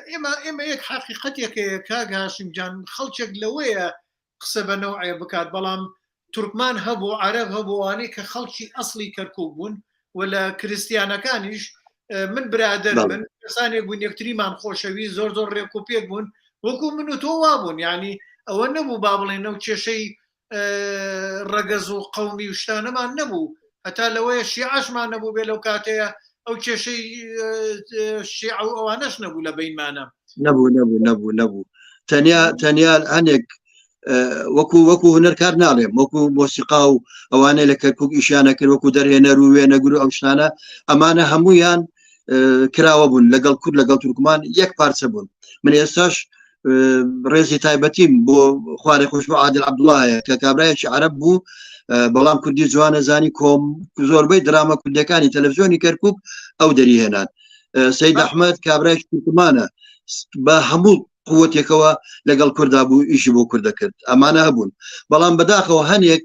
ئێمە ئێمە یەک حەقیقەتێک هەیە کاک هاشم جان خەڵکێک لەوەیە قسە بە نەوعێ بکات بەڵام تورکمان هەبوو عەرەب هەبوو ئەوانەی کە خەڵکی ئەسڵی کەرکوک بوون و لە کریستیانەکانیش من برادەر من کەسانێک بوون یەکتریمان خۆشەوی زۆر زۆر ڕێک و پێک بوون وەکو من و تۆ وابوون یعنی ئەوە نەبوو با بڵێن ئەو کێشەی ڕەگەز و قەومی و شتانەمان نەبوو هەتا لەوەیە شیعەشمان نەبوو بێ لەو کاتەیە ئەو کێشەی شیعە و ئەوانەش نەبوو لە بینمانە نەبوو نەبوو نەبوو نەبوو تەنیا تەنیا هەنێک وەکو وەکو هونەرکار ناڵێم وەکو مۆسیقا و ئەوانەی لە کەرکک ئیشیانە کرد وەکو دەرهێنەر و وێنەگر و ئەو شتانە ئەمانە هەمویان کراوە بوون لەگەڵ کورد لەگەڵ تورکمان یەک پارچە بوون من ئێستاش ڕێزی تایبەتیم بۆ خوارێ خۆش بۆ عادل عبدڵایە کە کابرایەکی عرب بوو بەڵام کوردی جوانە زانی کۆم زۆربەی دراما کوردەکانی تەلەڤزیۆنی کەرکک ئەو دەریهێنان سید ئەحمد کابرایکی تورکمانە بە هەموو قوتێکەوە لەگەڵ کوردا بوو ئیشی بۆ کورد دەکرد ئەمانە هەبوون بەڵام بەداخەوە هەنێک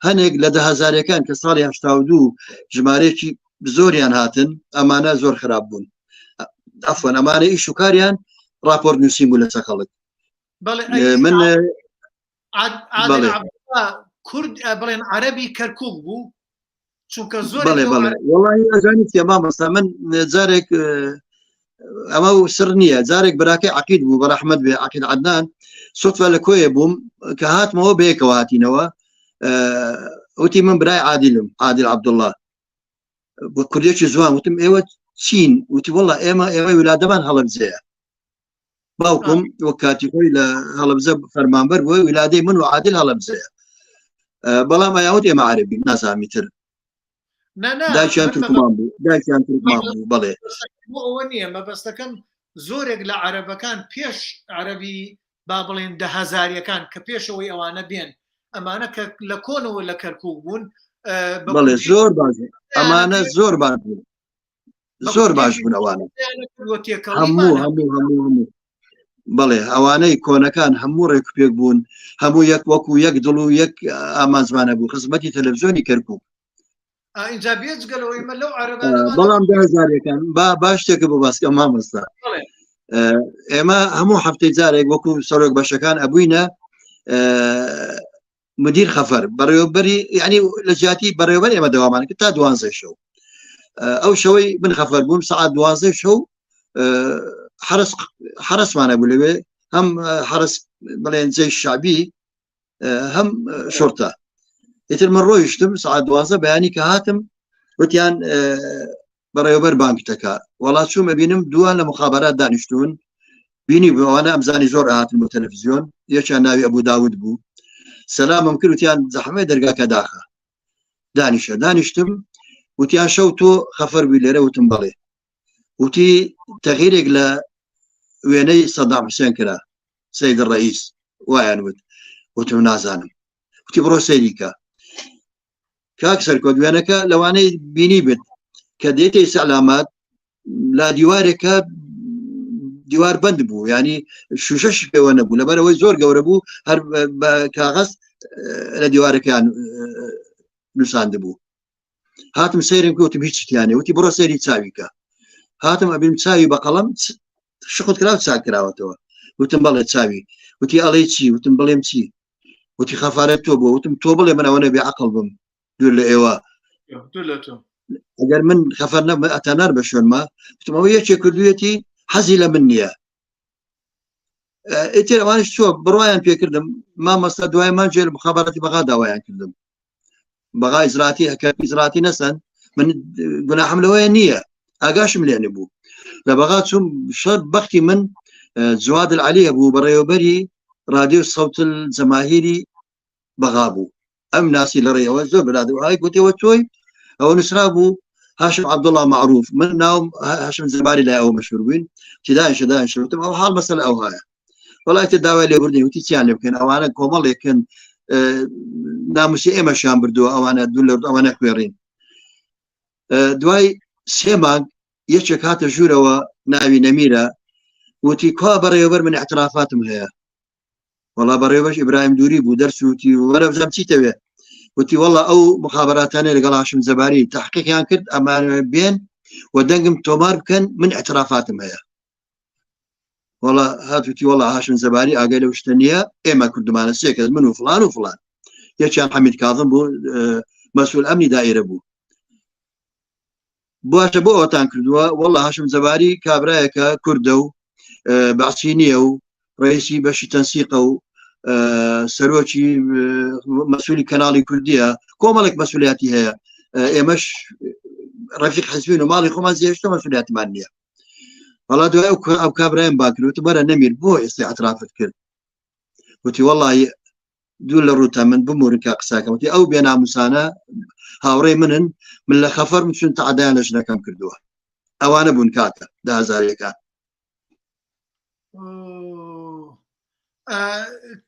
هەنێک لە دەهزارەکان کە ساڵی 82 ژمارەیەکی زۆریان هاتن ئەمانە زۆر خراپ بوون ئەفەن ئەمانە ئیش و کاریان راپۆرت نووسین بوو لەسەر خەڵک من کورد بڵێن عەربی کەرکک بوو چونکە زۆر بەڵێ بەڵێ وەڵی ئەزانی چیە مامۆستا من جارێک ئەمە و سر نییە جارێک براکەی عقید بوو بە ڕەحمەت بێ عقید عدنان سوتفە لە کۆیە بووم کە هاتمەوە بەیەکەوە هاتینەوە وتی من برای عادلم عادل عبدالله بە کوردێکی زوان وتم ئێوە چین وتی وەڵا ئێمە ئێمە ولادەمان هەڵەبجەیە باوکم وەک کاتی خۆی لە هەڵەبجە فەرمانبەر بووە ولادەی من و عادل هەڵەبجەیە بەڵام ئەیاوت ئێمە عەرەبی نازامی تر داکیان تورکمان بوو داکیان تورکمان بوو بەڵێ بۆ ئەوە نییە مەبەستەکەم زۆرێک لە عەرەبەکان پێش عەرەبی با بڵێن دە هەزاریەکان کە پێشەوەی ئەوانە بێن ئەمانە کە لە کۆنەوە لە کەرکک بوون بەڵێ زۆر باش ئەمانە زۆر باش بوون زۆر باش بوون ئەوانە هەموو هەموو هەموو هەموو بەڵێ ئەوانەی کۆنەکان هەموو ڕێکوپێک بوون هەموو یەک وەکو یەک دڵ و یەک ئامانجمانە بوو خزمەتی تەلەڤزیۆنی کەرکک بەڵام هزارەکان با باش شتێکە بۆ باسکە مامۆستا ئێمە هەموو هەفتەی جارێک وەکو سەرۆک بەشەکان ئەبووینە مدیر خەفەر بەڕێوەبەری یعنی لە جیاتی بەڕێوەبەر ئێمە دەوامان کرد تا دوانزەی شەو ئەو شەوەی من خەفەر بووم سەعات دوانزەی شەو. حرس حرسمانە بوو لەوێ هەم حرس بڵێن جەی شعبی هەم شرتە ئیتر من ڕۆیشتم سعات دوازە بەیانی کە هاتم وتیان بەڕێوەبەر بانگتەکە وەڵا چوومە بینم دووان لە مخابرات دانیشتون بینی بووانە ئەمزانی زۆر ئاهاتن بۆ تەلەفزیۆن یەکیان ناوی ئەبوو داود بوو سەلامم کرد وتیان زەحمەی دەرگاکە داخە دانیشە دانیشتم وتیان شەو تۆ خەفەر بووی لێرە وتم بەڵێ وتی تەغیرێک لە وێنەی سەدام حوسێن کرا سید ڕئیس وایان وت وتم نازانم وتی بڕۆ سەیریکە کاک سەرکۆت وێنەکە لەوانەی بینی بێت کە دێتە ئیسلامات لا دیوارێکە دیوار بند بوو ینی شوشەش پێوە نەبوو لەبەرەوەی زۆر گەورە بوو هەر بە کاغەز لە دیوارەکان نووساند بوو هاتم سەیرم کەوتم هیچ تیانێ وتی بڕۆ سەیری چاویکە هاتم ئەبیم چاوی بە قەڵم شخت کرا چاک کراوەتەوە وتم بەڵێ چاوی وتی ئەڵێ چی وتم بڵێم چی وتی خەفارەت تۆ بۆ وتم تۆ بڵێ من ئەوە نەبێ عقل بم دوور لە ئێوە ئەگەر من خەفەر نە ئەتەنار بە شوێنمە وتم ئەوە یەکێ کردویەتی حەزی لە من نییە ئیتر ئەوانش چۆ بڕوایان پێکردم مامەستا دوای مانجێر مخابراتی بەغا داوایان کردم بەغا ئیزراتی هەکە ئیزراتی نەسەن من گوناحم لەوەیە نییە ئاگاشم لێ نەبوو لە بەغا چوم شەر بەختی من جواد العلیە بوو بەڕێوەبەری رادیو سەوت جەماهیری بەغا بوو ئەم ناسی لە ڕێەوە زۆر براد و ئای گوتەوە تۆی ئەوە نووسرا بوو هاشم عبدالله معروف من ناوم هاشم زباری لای ئەو مەشهور بووین تدایشە دایشە وتم ئەو حاڵ مەسەل ئەو هایە وڵای تر داوای لێبوردنی وتی چیان لێ بکەن ئەوانە کۆمەڵێکن ناموسی ئێمەشیان بردووە ئەوانە دوو لە ئەوانە خوێڕین دوای سێ مانگ یەکێک هاتە ژوورەوە ناوی نەمیرە وتی کوا بەڕێوەبەر من اعترافاتم هەیە وەڵا بەڕێوەش ئیبراهیم دووری بوو دەرسوتی وەرە بزانم چیتەوێ وتی وەڵا ئەو مخابراتانە لەگەڵ هاشم زەباری تحقیقیان کرد ئەمانەوێ بێن و دەنگم تۆمار بکەن من اعترافاتم هەیە وەڵا هاتوتی وەڵا هاشم زەباری ئاگای لەو شتە نییە ئێمە کوردمانە سێ کەس من و فلان و فلان یەکیان حەمید کاظم بوو مەسئول ئەمنی دایرە بوو باشە بۆ ئەوتان کردووە وەڵا هاشم زەباری کابرایەکە کوردە و بەعسی نییە و ڕئیسی بەشی تەنسیقە و سەرۆکی مەسوولی کەناڵی کوردیە کۆمەڵێک مەسولیاتی هەیە ئێمەش ڕەفیق حزبین و ماڵی خۆمان زیێشتە مەسولیاتمان نییە وەڵا دوای ئەو ئەو کابرایم باکرد وتم وەرە نەمیر بۆ ئێستا ئەترافت کرد وتی وەڵی دوور لە ڕووتە من بمورن کا قساکەم وتی ئەو بێناموسانە هاوڕێی منن من لە خەفەرم چون تعدایان لە ژنەکەم کردووە ئەوانە بوون کاکە دازارەکان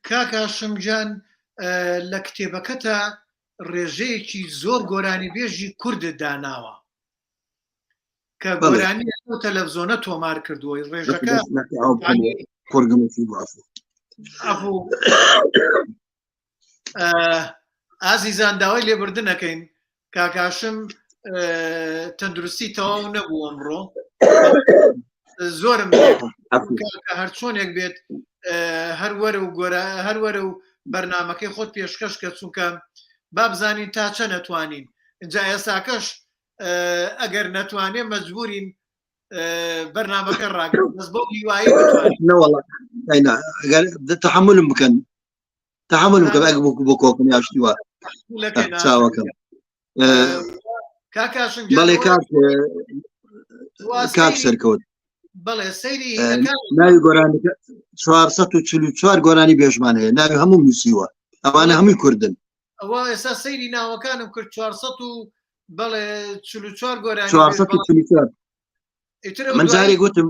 کاکە شمجان لە کتێبەکەتە ڕێژەیەکی زۆر گۆرانی بێژی کوردت داناوە کە گۆرانی ئەو تەلەڤزیۆنە تۆمار کردووە ڕێژەکە ئازیزان داوای لێبوردنەکەین کاکاشم تەندروستی تەواو نەبوو ئەمڕۆ زۆرم هەرچۆنێک بێت هەروەرە و گۆرە هەروەرە و بەرنمەکەی خۆت پێشکەش کە چونکە بابزانین تا چەند نەتوانین اینجا ئێساکەش ئەگەر نەتوانێ مەجبورین بەرنمەکە ڕاگرن بەس بۆ هیوایی ئەگەر تحملم بکەن تحملم بکەن ئەگە بۆ کۆکم یاشتی وا چاوەکەم بەڵێ کاک کاک سەرکەوت بەڵێ سەیری ناوی گۆرانی 444 گۆرانی بێژمان هەیە ناوی هەموو نووسیوە ئەوانە هەمووی کوردن ئەوە ئێستا سەیری ناوەکانم کرد 400 و بەڵێ 44 گۆرانی 444 من جارێک گوتم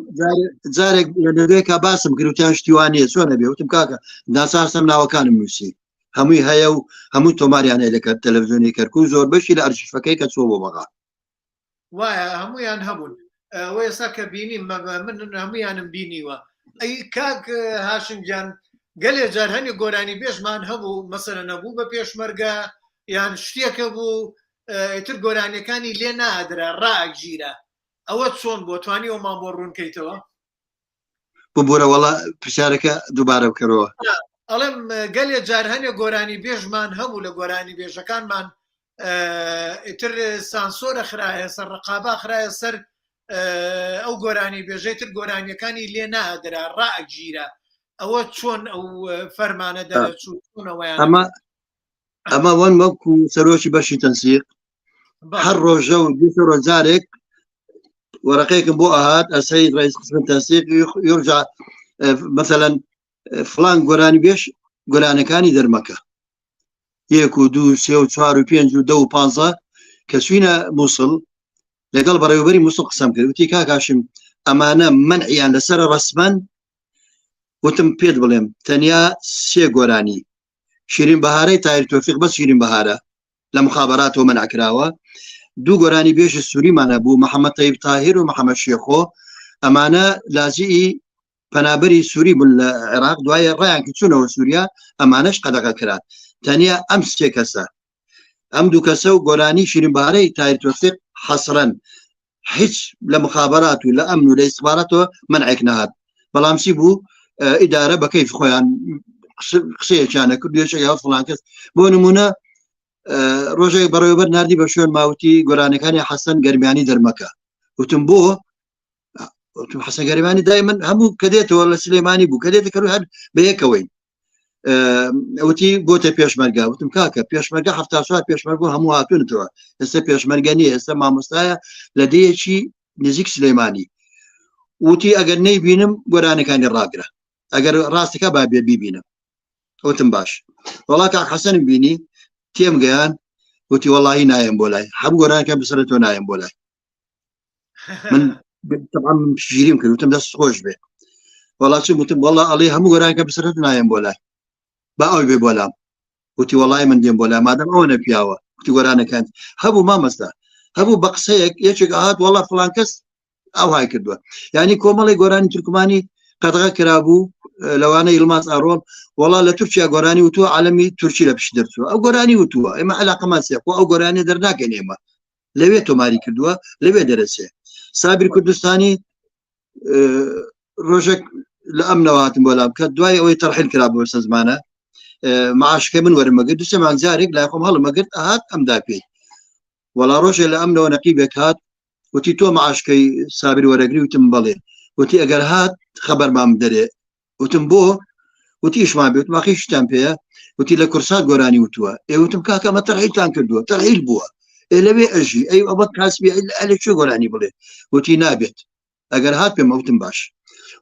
جارێک لە نەوێکا باسم کرد وتیان شتی وا نییە چۆن نەبێ وتم کاکە ناساسم ناوەکانم نووسی هەمووی هەیە و هەموو تۆماریان هەیە لە تەلەڤزیۆنی کەرکوک زۆر بەشی لە ئەرشیفەکەی کە چووە بۆ بەغا وایە هەمویان هەبوون ئەوە ئێستا کە بینیم من هەمویانم بینیوە ئەی کاک هاشم گیان گەلێ جار هەنێ گۆرانی بێژمان هەبوو مەسەلە نەبوو بە پێشمەرگە یان شتێکە بوو ئیتر گۆرانیەکانی لێ نادرا ڕائەگیرا ئەوە چۆن بۆ توانی ئەومان بۆ ڕوون کەیتەوە ببورە وەڵا پرسیارەکە دووبارە بکەرەوە ئەڵێم گەلێ جار هەنێ گۆرانی بێژمان هەبوو لە گۆرانی بێژەکانمان ئیتر سانسۆرە خرایە سەر ڕقابا خرایە سەر. ئەو گۆرانی بێژەی تر گۆرانیەکانی لێ نادرا ڕائگیرا ئەوە چۆن ئەو فەرمانە دەرەچوو چۆنەوەیان ئەمە ئەمە وەن وەکو سەرۆکی بەشی تەنسیق هەر ڕۆژە و دوو ڕۆژارێک وەرەقەیەکم بۆ ئاهات ئەسەید ڕئیس قسم تەنسیق يرجع مثلا فلان گۆرانی بێش گۆرانەکانی دەرمەکە یەک و دوو سێ و چوار و پێنج و دە و پانزە کە چوینە مووسڵ لەگەڵ بەڕێوەبەری مووسڵ قسەم کرد وتی کاک هاشم ئەمانە منعیان لەسەر ڕەسمەن وتم پێت بڵێم تەنیا سێ گۆرانی شیرین بەهارەی تایر تۆفیق بەس شیرین بەهارە لە مخابراتەوە مەنع کراوە دوو گۆرانی بێژی سووریمان هەبوو محەممەد تەیب تاهیر و محەممەد شێخۆ ئەمانە لازیئی پەنابەری سووری بوون لە عێراق دوایە ڕایان کە چوونەوە سووریا ئەمانەش قەدەغە کرا تەنیا ئەم سێ کەسە ئەم دوو کەسە و گۆرانی شیرین بەهارەی تایر تۆفیق حەسرەن هیچ لە مخابرات و لە ئەمن و لە ئیستخباراتەوە مەنعێک نەهات بەڵام چی بوو ئیدارە بە کەیف خۆیان قسەیەکیانە کرد یەکێک یا فڵان کەس بۆ نمونە ڕۆژێک بەڕێوەبەر ناردی بە شوێن ماوتی گۆرانەکانی حەسەن گەرمیانی دەرمەکە وتم بۆ وتم حەسەن گەرمیانی دای من هەموو کە دێتەوە لە سلێمانی بوو کە دێتە کەرو هەر بەیەکەوەین وتی بۆتە پێشمەرگە وتم کاکە پێشمەرگە 74 پێشمەرگە هەموو هاتوونەتەوە ئێستا پێشمەرگە نییە ئێستا مامۆستایە لە دێیەکی نزیک سلێمانی وتی ئەگەر نەیبینم گۆرانەکانی ڕاگرە ئەگەر ڕاستەکە با بێ بیبینم وتم باش وەڵا کاک حەسەنم بینی تێم گەیان وتی وەڵی نایەم بۆ لای هەموو گۆرانەکە بسرە تۆ نایەم بۆ لای من طبعا من ژیریم کرد وتم دەست خۆش بێ وەڵا چی وتم وەڵا ئەڵێ هەموو گۆرانەکە بسرە تۆ نایەم بۆ لای با ئەوی بێ بۆ لام وتی وەڵای من دێم بۆ لای مادەم ئەوە نەپیاوە وتی گۆرانەکان هەبوو مامەستا هەبوو بە قسەیەک یەکێک ئاهات وەڵا فڵان کەس ئەو های کردووە یعنی کۆمەڵی گۆرانی تورکمانی قەدغە کرابوو لەوانە یلماز ئارۆڵ وەڵا لە تورکیا گۆرانی وتووە عالمی تورکی لە پشت دەرچووە ئەو گۆرانی وتووە ئێمە علاقەمان سێ خۆ ئەو گۆرانی دەرناکەین ئێمە لەوێ تۆماری کردووە لەوێ دەرەچێ سابیر کوردستانی ڕۆژێک لە ئەم نەواتم بۆ لام کە دوای ئەوەی تەرحیل کرا بۆ سەزمانە معاشەکەی من وەرمەگرت دوسێ مانگ جارێک لای خۆم هەڵمەگرت ئەهات ئەمدا پێی وەڵا ڕۆژێ لە ئەمنەوە نەقیبێک هات وتی تۆ معاشکەی سابیر وەرەگری وتم بەڵێ وتی ئەگەر هات خەبەرمان بدەرێ وتم بۆ وتی ئیشمان بێت واقعی شتان پێیە وتی لە کورسات گۆرانی وتووە ئێ وتم کاکە ئەمە تەرحیلتان کردووە تەرحیل بووە ئێ لەوێ ئەژی ئەی ئەوە کاسبی ئەلە کوێ گۆرانی بڵێ وتی نابێت ئەگەر هات پێم وتم باش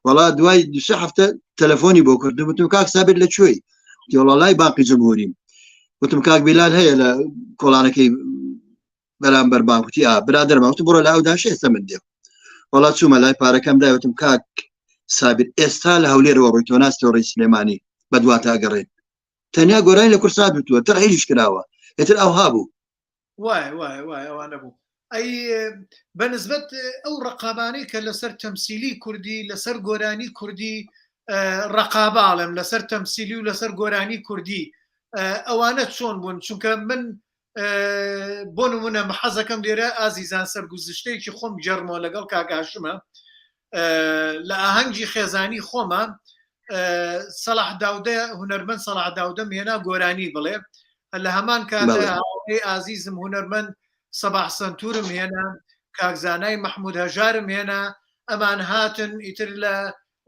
وەڵا دوای دوسێ هەفتە تەلەفۆنی بۆ کردم وتم کاک سابیر لە کوێی وتی وەڵا لای بانقی جمهوریم وتم کاک بیلال هەیە لە کۆڵانەکەی بەرامبەر بانک وتی ئا برادەرمە وتم بڕۆ لە ئەو داشە ئێستا من دێم وەڵا چوومە لای پارەکەم دای وتم کاک سابیر ئێستا لە هەولێرەوە ڕۆی تۆ ناستەوە ڕێی سلێمانی بەدواتە ئەگەڕێن تەنیا گۆرانی لە کورسات وتووە تەرحیلیش کراوە ئیتر ئەوها بوو وایە وایە وایە ئەوانە بوو ئەی بەنسبەت ئەو ڕقابانەی کە لەسەر تەمسیلی کوردی لەسەر گۆرانی کوردی ڕقاباڵم لەسەر تەمسیلی و لەسەر گۆرانی کوردی ئەوانە چۆن بوون چونکە من بۆ نمونە حەزەکەم لێرە ئازیزان سەرگوزشتەیەکی خۆم گێڕمەوە لەگەڵ کاک هاشمە لە ئاهەنگی خێزانی خۆمە سەلاح داودە هونەرمەند سەلاح داودەم هێنا گۆرانی بڵێ لە هەمان کاتە ئازیزم هونەرمەند سەباح سنتورم هێنا کاکزانای مححمود هەژارم هێنا ئەمان هاتن ئیتر لە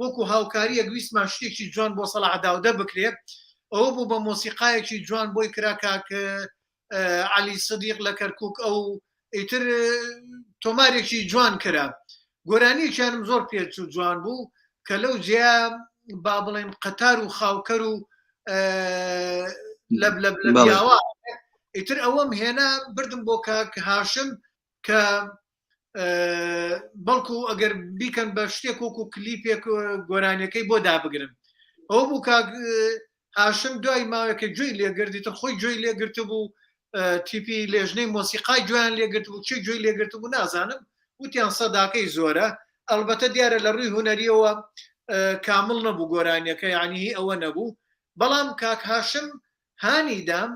وەکو هاوکاریەک ویستمان شتێکی جوان بۆ سەلاح داودە بکرێت ئەوە بوو بە مۆسیقایەکی جوان بۆی کرا کاک عەلی سدیق لە کەرکک ئەو ئیتر تۆمارێکی جوان کرا گۆرانیەکیانم زۆر پێچوو جوان بوو کە لەو جیا با بڵێن قەتار و خاوکەر و لەب لەب لەبیاوە ئیتر ئەوەم هێنا بردم بۆ کاک هاشم کە بەڵکو ئەگەر بیکەن بە شتێک وەکو کلیپێک گۆرانیەکەی بۆ دابگرن ئەو بوو کاک هاشم دوای ماوەکە گوێی لێگردی تر خۆی گوێی لێگرت بوو تیپی لێژنەی مۆسیقای گوێیان لێگرت بوو چی گوێی لێگرت بوو نازانم وتیان سەداکەی زۆرە ئەلبەتە دیارە لە ڕووی هونەریەوە کامل نەبوو گۆرانیەکە یعنی هی ئەوە نەبوو بەڵام کاک هاشم هانی دام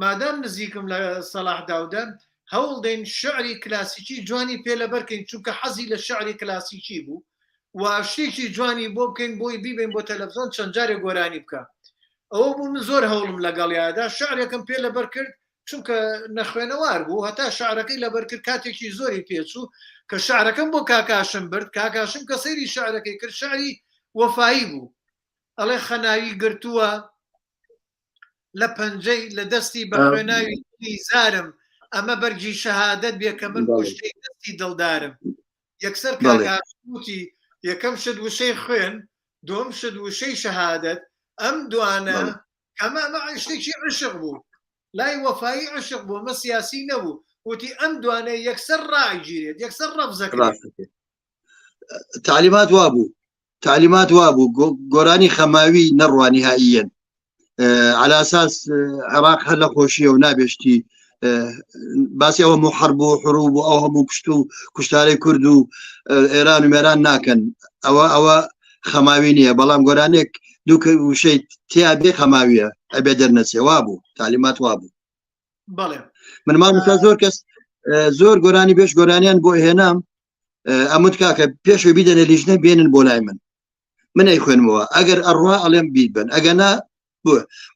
مادام نزیکم لە سەلاح داودە هەوڵ دەین شعری کلاسیکی جوانی پێ لەبەرکەین چونکە حەزی لە شعری کلاسیکی بوو و شتێکی جوانی بۆ بکەین بۆی بیبین بۆ تەلەفزیۆن چەند جارێک گۆرانی بکە ئەوە بوو من زۆر هەوڵم لەگەڵیادا شعرێکم پێ لەبەر کرد چونکە نەخوێنەوار بوو هەتا شعرەکەی لەبەر کرد کاتێکی زۆری پێچوو. کە شعرەکەم بۆ کاکاشم برد کاکاشم کە سەیری شعرەکەی کرد شعری وەفایی بوو ئەڵێ خەناوی گرتووە لە پەنجەی لە دەستی بە خوێناوی زارم ئەمە بەرگی شەهادەت بێ کە من کوشتەی دەستی دڵدارم یەکسەر کاکاشوتی یەکەم شت وشەی خوێن دوم شت وشەی شەهادەت ئەم دوانە ئەمە ئەمە شتێکی عشق بوو لای وەفایی عشق بوو ئەمە سیاسی نەبوو وتی ئەم دوانە یەکسەر ڕاگیرێت یەکسەر ڕەفزەکرێت تعلیمات وابوو تعلیمات وابوو گۆرانی خەماوی نەڕوا نهائیەن على اساس عراق هەر لە خۆشیە و نابێشتی باسی ئەوە محرب و حروب و ئەو هەموو کوشت و کوشتارەی کورد و ئێران و مێران ناکەن ئەوە ئەوە خەماوی نییە بەڵام گۆرانێک دوو وشەی تیا بێ خەماویە ئەبێ دەرنەچێ وابوو تعلیمات وابوو بەڵێ من مامۆستا زۆر کەس زۆر گۆرانی بێش گۆرانیان بۆ هێنام ئەمت کاکە پێشوی بیدەنە لیژنە بێنن بۆ لای من من ئەی خوێنمەوە ئەگەر ئەڕوا ئەڵێم بیبن ئەگە نا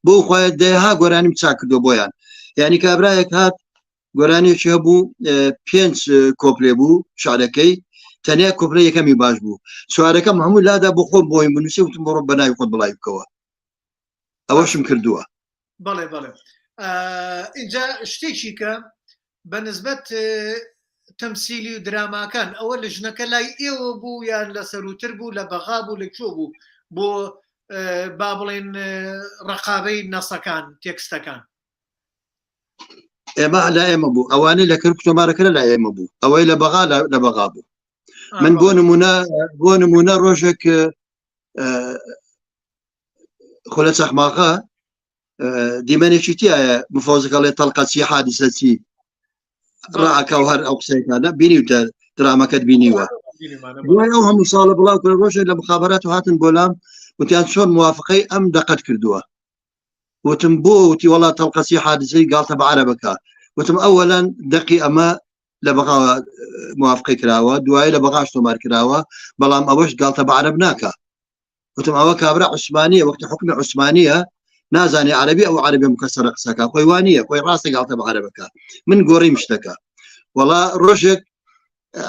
بۆ خۆی دەها گۆرانیم چاک کردو بۆیان یعنی کابراایەک هات گۆرانیەکی هەبوو پێنج کۆپلێ بوو شارەکەی تەنیا کۆپلە یەکەمی باش بوو چوارەکەم هەموو لادا بۆ خۆم بۆی بنووسی وتم بڕۆ بەناوی خۆت بڵاوی بکەوە ئەوەشم کردووە. بەڵێ بەڵێ ئینجا شتێکی کە بە نسبەت تەمسیلی و دراماکان ئەوە لە ژنەکە لای ئێوە بوو یان لە سەروتر بوو لە بەغا بوو لە کوێ بوو بۆ با بڵێن ڕقابەی نەسەکان تێکستەکان ئێمە لە ئێمە بوو ئەوانەی لە کەرکوک تۆمارەکرا لە ئێمە بوو ئەوەی لە بەغا لە بەغا بوو من بۆ نمونە بۆ نمونە ڕۆژێک خۆ لە چەخماخە دیمەنێکی تایە مفۆزەکەڵێ تەڵقە چی حادیسە چی ڕاکە و هەر ئەو قسەکانە بینیوتە درامەکەت بینیوە دوای ئەو هەموو ساڵە بڵاو کرد ڕۆژێک لە مخابرات و هاتن بۆلام وتیان چۆن موافقەی ئەم دەقەت کردووە وتم بۆ وتی وڵا تەڵقەسی حادیسەی گاڵتە بە عەرەبەکە وتم ئەوەلەن دەقی ئەمە لە بەغا موافقەی کراوە دوایی لە بەغاش تۆمار کراوە بەڵام ئەوەش گاڵتە بە عەرەب ناکە وتم ئەوە کابرا عوسمانیە وەختی حکومی عوسمانیە نازانێ عەربی ئەو عەربی مکەسەرە قسەکە خۆی وانە خۆی ڕاستە گاڵتە بە عەرەبەکە من گۆڕیم شتەکە وەڵا ڕۆژێک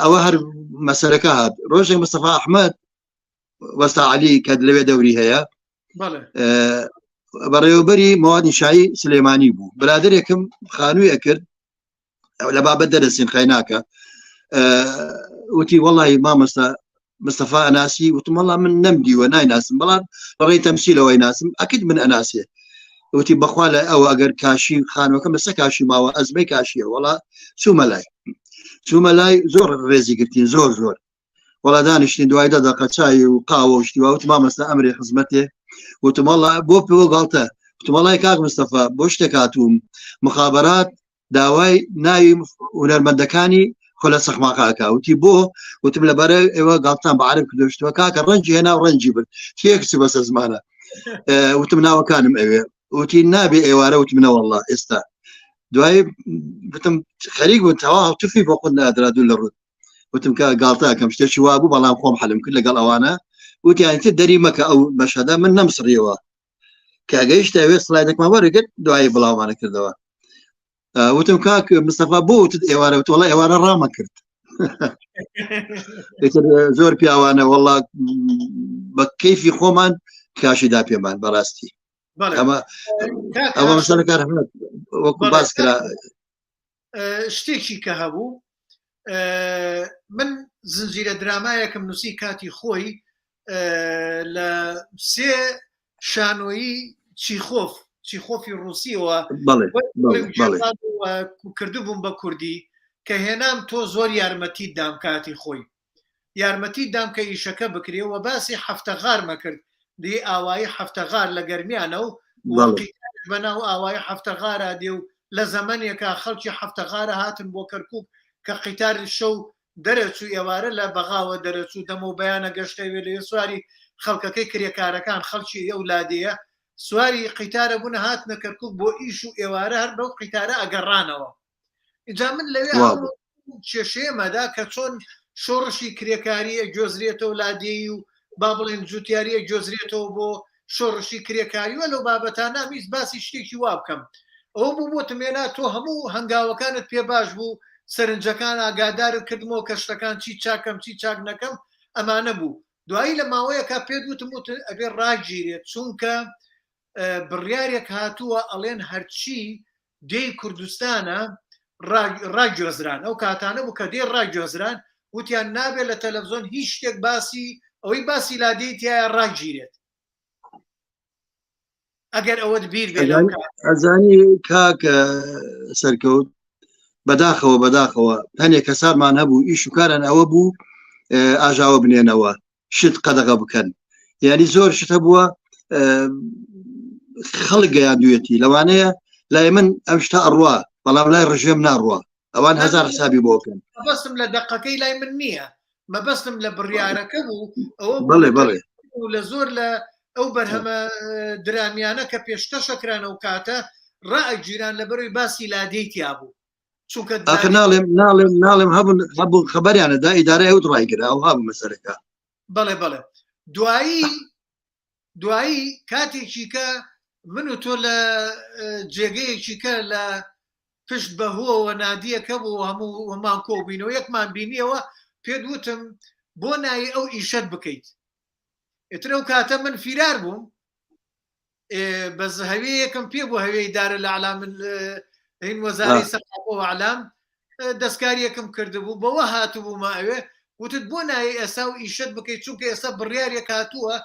ئەوە هەر مەسەرەکە هات ڕۆژێک مستەفا ئەحمەد وەستا علی کە لەوێ دەوری هەیە بەڕێوەبەری موادی شایی سلێمانی بوو برادێکم خانووی ئەکرد لە بابەت دەرەسین خەیناکە وتی وەڵی مامۆستا مستەفا ئەناسی وتم وەڵا من نەمدیوە نایناسم بەڵام بەڕێی تەمسیلەوەی ناسم ئەکید من ئەناسێ وتی بەخوا لە ئەوە ئەگەر کاشی خانوەکەم لەسە کاشی ماوە ئەزمەی کاشیە وەڵا چوومە لای چوومە لای زۆر ڕێزی گرتین زۆر زۆر وەڵا دانیشتین دوای دە دەقە چای و قاوە و شتی وا وتم مامۆستا ئەمری خزمەتێ وتم وەڵا بۆ پێوە گاڵتە وتم وەڵای کاک مستەفا بۆ شتێک هاتووم مخابرات داوای ناوی هونەرمەندەکانی خۆ لە سەخماقاکە وتی بۆ وتم لەبەرە ئێوە گاڵتان بە عەرەب کردوشتوە کاکە ڕەنجی هێنا و ڕەنجی برد تێک چ بەسە زمانە وتم ناوەکانم ئەوێ وتی نابێ ئێوارە وتم نەوەڵڵا ئێستا دوای وتم خەریک بوو تەواو تفی بۆ خۆت نادرا دوو لە ڕوت وتم کە گاڵتەکەم شتێکی وا بوو بەڵام خۆم حەلم کرد لەگەڵ ئەوانە وتیان تر دەری مەکە ئەو مەشهدە من نەمسڕیەوە کە گەیشتە ئەوێ سلایدێکمان وەرگرت دوایی بڵاومانە کردەوە وتم کاک مستەفا بۆ وتت ئێوارە وت وەڵا ئێوارە ڕامە کرد ئیتر زۆر پیاوانە وەڵا بە کەیفی خۆمان کاشی دا پێمان بەڕاستی ئەمە ئەمە مەسەلەکار وەکو باس کرا شتێکی کە هەبوو من زنجیرە درامایەکم نووسی کاتی خۆی لە سێ شانۆیی چیخۆف چیخۆفی ڕووسیەوە کردبووم بە کوردی کە هێنام تۆ زۆر یارمەتی دام کاتی خۆی یارمەتی دام کە ئیشەکە بکرێ و باسی حەفتەغارمە کرد دی ئاوایی حەفتەغار لە گەرمیانە و بەناو ئاوایی حەفتەغارا دێ و لە زەمەنێکا خەڵکی حەفتەغارە هاتن بۆ کەرکوک کە قیتار شەو دەرەچوو ئێوارە لە بەغاوە دەرەچوو دەمەو بەیانە گەشتە وێ لەوێ سواری خەڵکەکەی کرێکارەکان خەڵکی ئەو لادێیە سواری قیتارە بوون هاتنە کەرکوک بۆ ئیش و ئێوارە هەر بەو قیتارە ئەگەڕانەوە اینجا من لەوێ کێشەیەمەدا کە چۆن شۆڕشی کرێکاری ئەگۆزرێتەوە لادێی و با بڵێن جوتیاری ئەگۆزرێتەوە بۆ شۆڕشی کرێکاری وە لەو بابەتانە ویست باسی شتێکی وا بکەم ئەوە بوو بۆ تمێنا تۆ هەموو هەنگاوەکانت پێ باش بوو. سەرنجەکان ئاگادارت کردمەوە کە شتەکان چی چاکەم چی چاک نەکەم ئەمانە بوو دوایی لە ماوەیەکە پێت وتم وت ئەبێ ڕاگیرێت چونکە بڕیارێک هاتووە ئەڵێن هەرچی دێی کوردستانە ڕاگوێزران ئەو کاتانە بوو کە دێ ڕاگوێزران وتیان نابێت لە تەلەڤزیۆن هیچ شتێک باسی ئەوەی باسی لادێی تایە ڕاگیرێت ئەگەر ئەوەت بیر بێ ئەزانی کاکە سەرکەوت بەداخەوە بەداخەوە هەنێک کەسانمان هەبوو ئیش و کاران ئەوە بوو ئاژاوە بنێنەوە شت قەدەغە بکەن یعنی زۆر شت هەبووە خەڵک گەیاندوێتی لەوانەیە لای من ئەم شتە ئەڕوا بەڵام لای ڕژێم ناڕوا ئەوان هزار حسابی بۆکەن مەبەستم لە دەقەکەی لای من نییە مەبەستم لە بڕیارەکە بوو ئەوە بڵێ بڵێ لە زۆر لە ئەو بەرهەمە درامیانە کە پێشکەشەکرانە و کاتە ڕائگیران لە بەروی باسی لادێی تیا بوو چونکە ئاخر ناڵێم ناڵێم ناڵێم هەبوون هەبوو خەبەریانە دا ئیدارە ئەو ڕایگرا ئەو هەبوو مەسەرەکە بەڵێ بەڵێ دوایی دوایی کاتێکی کە من و تۆ لە جێگەیەکی کە لە پشت بەهۆوە نادیەکە بوو هەموو هەمان کۆبووینەوە یەکمان بینیەوە پێت وتم بۆ نایی ئەو ئیشەت بکەیت ئیتر ئەو کاتە من فیرار بووم بەس هەویەکەم پێ بوو هەوێی دارە لە علام هین وەزاری سەقافە و علام دەستکاریەکەم کردبوو بەوە هاتبوومە ئەوێ وتت بۆ نایە ئێسا و ئیشت بکەیت چونکە ئێستا بڕیارێک هاتووە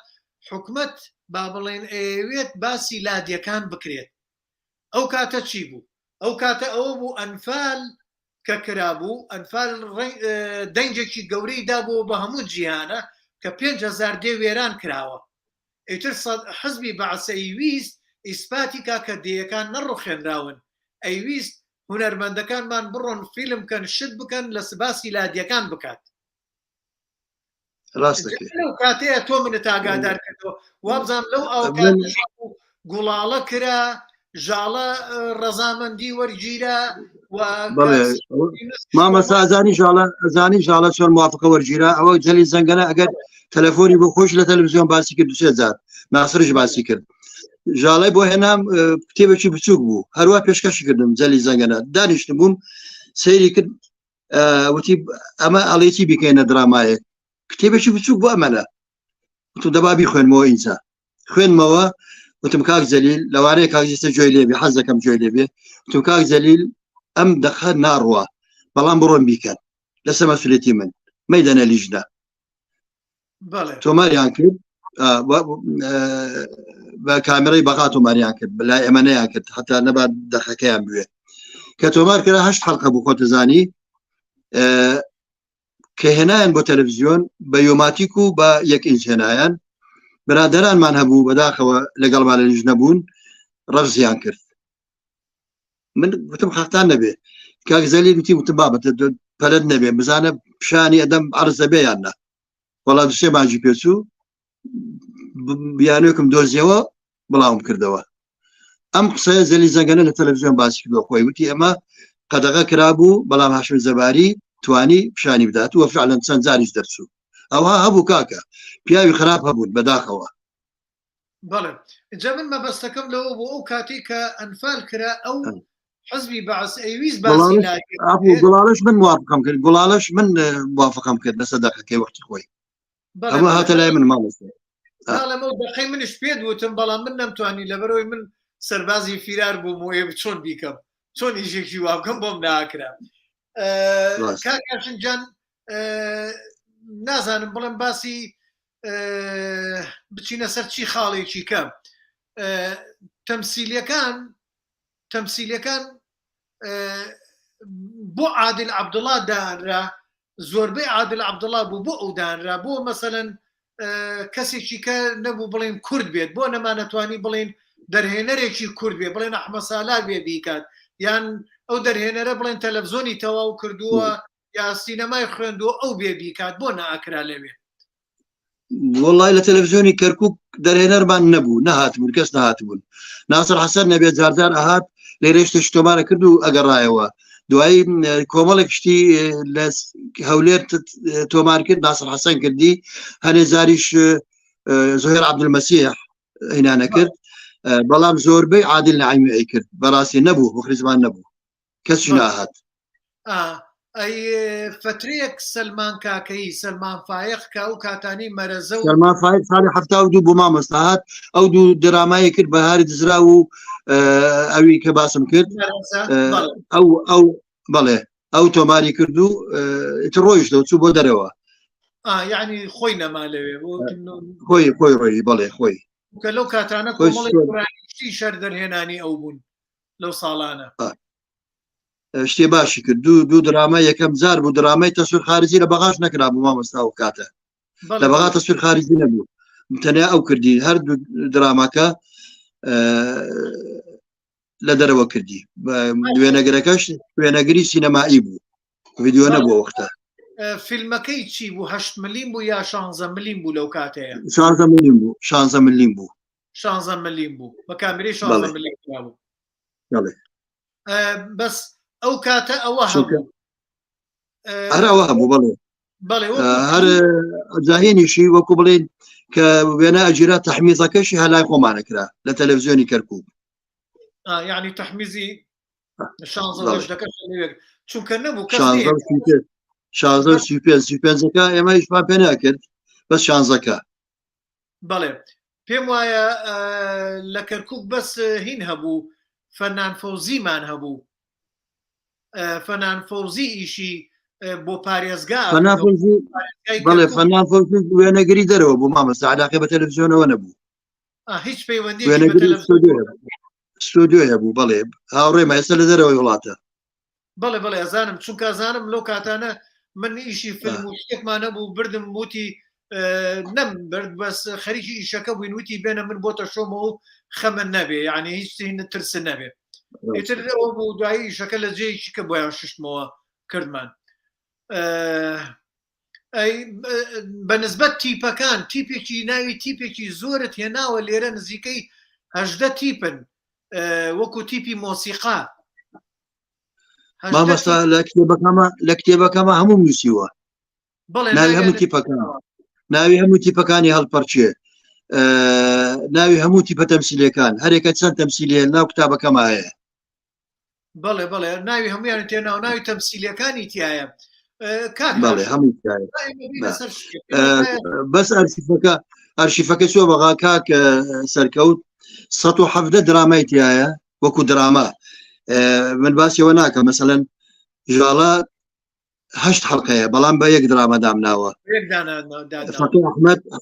حکومت با بڵێن ئەیەوێت باسی لادیەکان بکرێت ئەو کاتە چی بوو ئەو کاتە ئەوە بوو ئەنفال کە کرابوو ئەنفال دەنگێکی گەورەی دابووە بە هەموو جیهانە کە 5هزار دێ وێران کراوە ئیتر حزبی بەعس ئەیویست ئیسپاتی کا کە دێیەکان نەڕوخێنراون، ئەیویست هونەرمەندەکانمان بڕۆن فیلم کەن شت بکەن لە سباسی لادیەکان بکات. لەو کاتەیە تۆ منت ئاگادار کردەوە وابزانم لەو ئاوکاتە گوڵاڵە کرا ژاڵە ڕەزامەندی وەرگیرا مامەسا ئەزانی ژاڵە ئەزانی ژاڵە چۆن موافقە وەرگیرا ئەوە جەلی زەنگەنە ئەگەر تەلەفۆنی بۆ خۆش لە تەلەڤزیۆن باسی کرد دوسێ جار ناسرش باسی کرد ژاڵای بۆ هێنام کتێبێکی بچووک بوو هەروە پێشکەشی کردم جەلی زەنگەنە دانیشتم بووم سەیری کرد وتی ئەمە ئەڵێکی بیکەینە درامایەک کتێبێکی بچووک بۆ ئەمەە وتم دەبا بیخوێنمەوە ئینجا خوێنمەوە وتم کاک جەلیل لەوانەیە کاک جێستە گوێی لێبێ حەز دەکەم گوێی لێبێ وتم کاک جەلیل ئەم دەقە ناڕوا بەڵام بڕۆن بیکەن لەسەر مەسولێتی من مەیدەنە لیژنە تۆماریان کرد بە کامێرەی بەغا تۆماریان کرد بەلای ئێمە نەیان کرد حتا نەبا دەقەکەیان بوێ کە تۆمار کرا هەشت حەڵقە بوو خۆتەزانی کە هێنایان بۆ تەلەڤزیۆن بە یۆماتیک و بە یەک ئینج هێنایان برادەرانمان هەبوو بەداخەوە لەگەڵمان لە لیژنە بوون ڕەفزیان کرد من گوتم خەفتان نەبێ کاک زەلی گوتی وتم بابەتە پەلت نەبێ بزانە پیشانی ئەدەم عەرز دەبێ یان نا وەڵا دوسێ مانگی پێچوو بیانوێکم دۆزیەوە بڵاوم کردەوە ئەم قسەیە زەلی زەنگەنە لە تەلەڤزیۆن باسی کردووە خۆی وتی ئەمە قەدەغە کرابوو بەڵام هاشم زەباری توانی پیشانی بدات و فعلەن چەند جاریش دەرچوو ئەوها هەبوو کاکە پیاوی خراپ هەبوون بەداخەوە بەڵێ جا من مەبەستەکەم لەوە بۆ ئەو کاتێک کە ئەنفال کرا ئەو حزبی بەعس ئەیویست باسی گوڵاڵش من موافقم کرد گوڵاڵش من موافقم کرد لەسەر دەقەکەی وەختی خۆی ئەمە هاتە لای من مامۆستا ناڵێم ئەو دەقەی منش پێت وتم بەڵام من نەمتوانی لەبەرەوەی من سەربازی فیرار بووم و ئێ چۆن بیکەم چۆن ئیشێکی وا بکەم بۆم ناکرا کاک هاشم جان نازانم بڵێم باسی بچینە سەر چی خاڵێکی کە تەمسیلیەکان تەمسیلەکان بۆ عادل عەبدوڵا دانرا زۆربەی عادل عەبدوڵا بوو بۆ ئەو دانرا بۆ مەسەلەن کەسێکی کە نەبوو بڵین کورد بێت بۆ نەمانەتوانی بڵین دەرهێنەرێکی کورد بێ بڵێن ئەحمە سالار بێ بیکات یان ئەو دەرهێنەرە بڵێن تەلەڤزیۆنی تەواو کردووە یا سینەمای خوێندووە ئەو بێ بیکات بۆ ناکرا لەوێ وڵی لە تەلەڤزیۆنی کەرکک دەرهێنەرمان نەبوو نەهاتبوون کەس نەهاتبوون ناسر حەسەن نەبێت جارجار ئەهات لێرە شتێکی تۆمارە کرد و ئەگەڕایەوە دوایی کۆمەڵێک شتی لە هەولێر تۆمار کرد ناسر حەسەن کردی هەنێ جاریش زهێر عەبدولمەسیح هینانە کرد بەڵام زۆربەی عادل نعیمی ئەی کرد بەڕاستی نەبوو مخرجمان نەبوو کەسی ناهات. ئەی فترەیەک سەلمان کاکەیی سەلمان فایەق کە ئەو کاتانی مەرەزە و سەلمان فایق ساڵی 72 بۆ مامۆستا هات ئەو دوو درامایی کرد بەهاری دزرا و ئەوی کە باسم کرد ئەو ئەو بەڵێ ئەو تۆماری کرد و ئیتر ڕۆیشتەوە چوو بۆ دەرەوە یعنی خۆی نەما لەوێ خۆی خۆی ڕۆیی بەڵێ خۆی کە لەو کاتانە کۆمەڵی شەر دەرهێنانی ئەو بوون لەو ساڵانە شتێ باشی کرد دوو دوو دراما یەکەم جار بوو درامای تەسویر خارجی لە بەغاش نەکرا بوو مامۆستا و کاتە لە بەغا تەسویر خارجی نەبوو تەنیا ئەو کردی هەر دوو دراماکە لە دەرەوە کردی وێنەگرەکەش وێنەگری سینەمایی بوو ڤیدیۆ نەبوو وەختە فیلمەکەی چی بوو هەشت ملیم بوو یا شانزە ملیم بوو لەو کاتەیە شانزە ملیم بوو شانزە ملیم بوو شانزە ملیم بوو بە کامری شانزە ملیم بوو بەس ئەو کاتە ئەوە هەبوو هەر ئەوە هەبوو بەڵێ بەڵێ هەر جاهێنیشی وەکو بڵێن کە وێنە ئەگیرا تەحمیزەکەشی هەلای خۆمانە کرا لە تەلەڤزیۆنی کەرکک یعنی تەحمیزی چونکە نەبوو شازدە سی پێ سی پێنجەکە ئێمە هیچمان پێ ناکرد بەس شانزەکە بەڵێ پێم وایە لە کەرکک بەس هین هەبوو فەنان فەوزیمان هەبوو فەنان فەوزی ئیشی بۆ پارێزگا بەڵێ فەنان فەوزی وێنەگری دەرەوە بوو مامەستا علاقی بە تەلەڤزیۆنەوە نەبوو هیچ پەیوەندی ستۆدیۆ هەبوو بەڵێ هاوڕێ ئێستا لە دەرەوەی وڵاتە بەڵێ بەڵێ ئەزانم چونکە ئەزانم لەو کاتانە من ئیشی فیلم و شتێکمان نەبوو بردم وتی نەم برد بەس خەریکی ئیشەکە بووین وتی بێنە من بۆتە شۆمەوە و خەمن نەبێ یعنی هیچ ترس نەبێ ئیتر ئەوە بوو دوایی ئیشەکە لە جێیەکی کە بۆیان ششتمەوە کردمان بە نسبەت تیپەکان تیپێکی ناوی تیپێکی زۆرت هێناوە لێرە نزیکەی هەژدە تیپن وەکو تیپی مۆسیقا مامۆستا لە کتێبەکەمە لە کتێبەکەمە هەموو نووسیوە ناوی هەموو تیپەکان ناوی هەموو تیپەکانی هەڵپەرچێ ناوی هەموو تیپە تەمسیلەکان هەرێکە چەند تەمسیلێ ناو کتابەکەمە هەیە بەڵێ بەڵێ ناوی هەمویان تێناو ناوی تەمسیلەکانی تایە بەڵێ هەموو بەس ئەرشیفەکە ئەرشیفەکە چۆ بەغا کاک سەرکەوت 1970 درامای تایە وەکو دراما من باسیەوە ناکە مەسەەن ژاڵە هەشت حڵقەیە بەڵام بە یەک دراما دامناوە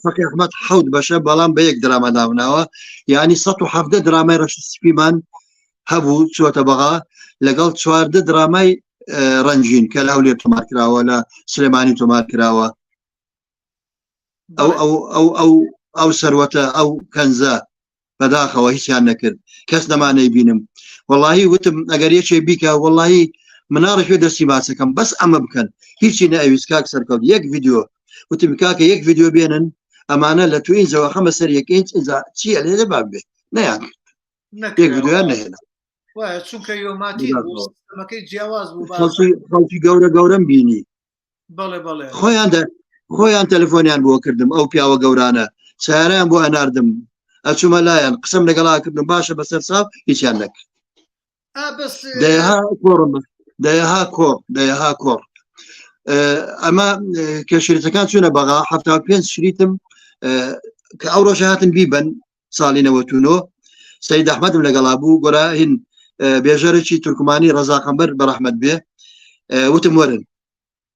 فەقی ئەحمد حەوت بەشە بەڵام بە یەک دراما دامناوە یعنی 1970 درامای ڕەش سپیمان هەبوو چوەتە بەغا لەگەڵ چواردە درامای ڕەنگین کە لە هەولێر تۆمار کراوە لە سلێمانی تۆمار کراوە ئەو ئەو ئەو ئەو ئەو سەروەتە ئەو کەنزە بەداخەوە هیچیان نەکرد کەس نەمانەی بینم وەڵی وتم ئەگەر یەکێ بیکە وەڵی مناڵە کوێ دەستی ماچەکەم بەس ئەمە بکەن هیچی نەئەویست کاک سەرکەوت یەک ڤیددیو وتم کاکە یەک ڤیددیو بێنن ئەمانە لە تو ئینجەوە خەمە سەر یەک ئینج ئینجا چییە لێ دەبان بێ نەیان کرد یەک ڤیددیویان نەهێنا وایە چونکە یۆماتی سیستەمەکەی جیاواز بوو خەڵکی گەورە گەورەم بینی بەڵێ بەڵێ خۆیان خۆیان تەلەفۆنیان بۆ کردم ئەو پیاوە گەورانە سیارەیان بۆ ئەناردم ئەچوومە لایەن قسەم لەگەڵا کردم باشە بەسەر چاو هیچیان نەکرد دەیەها کۆڕم دەیەها کۆڕ دەیەها کۆڕ ئەمە کە شریتەکان چوونە بەغا ه پێنج شریتم کە ئەو ڕۆژە هاتن بیبن ساڵی 99 سید ئەحمەدم لەگەڵا بوو گۆرا هین بێژەرێکی تورکمانی ڕەزا قەمبەر بەڕەحمەت بێ وتم وەرن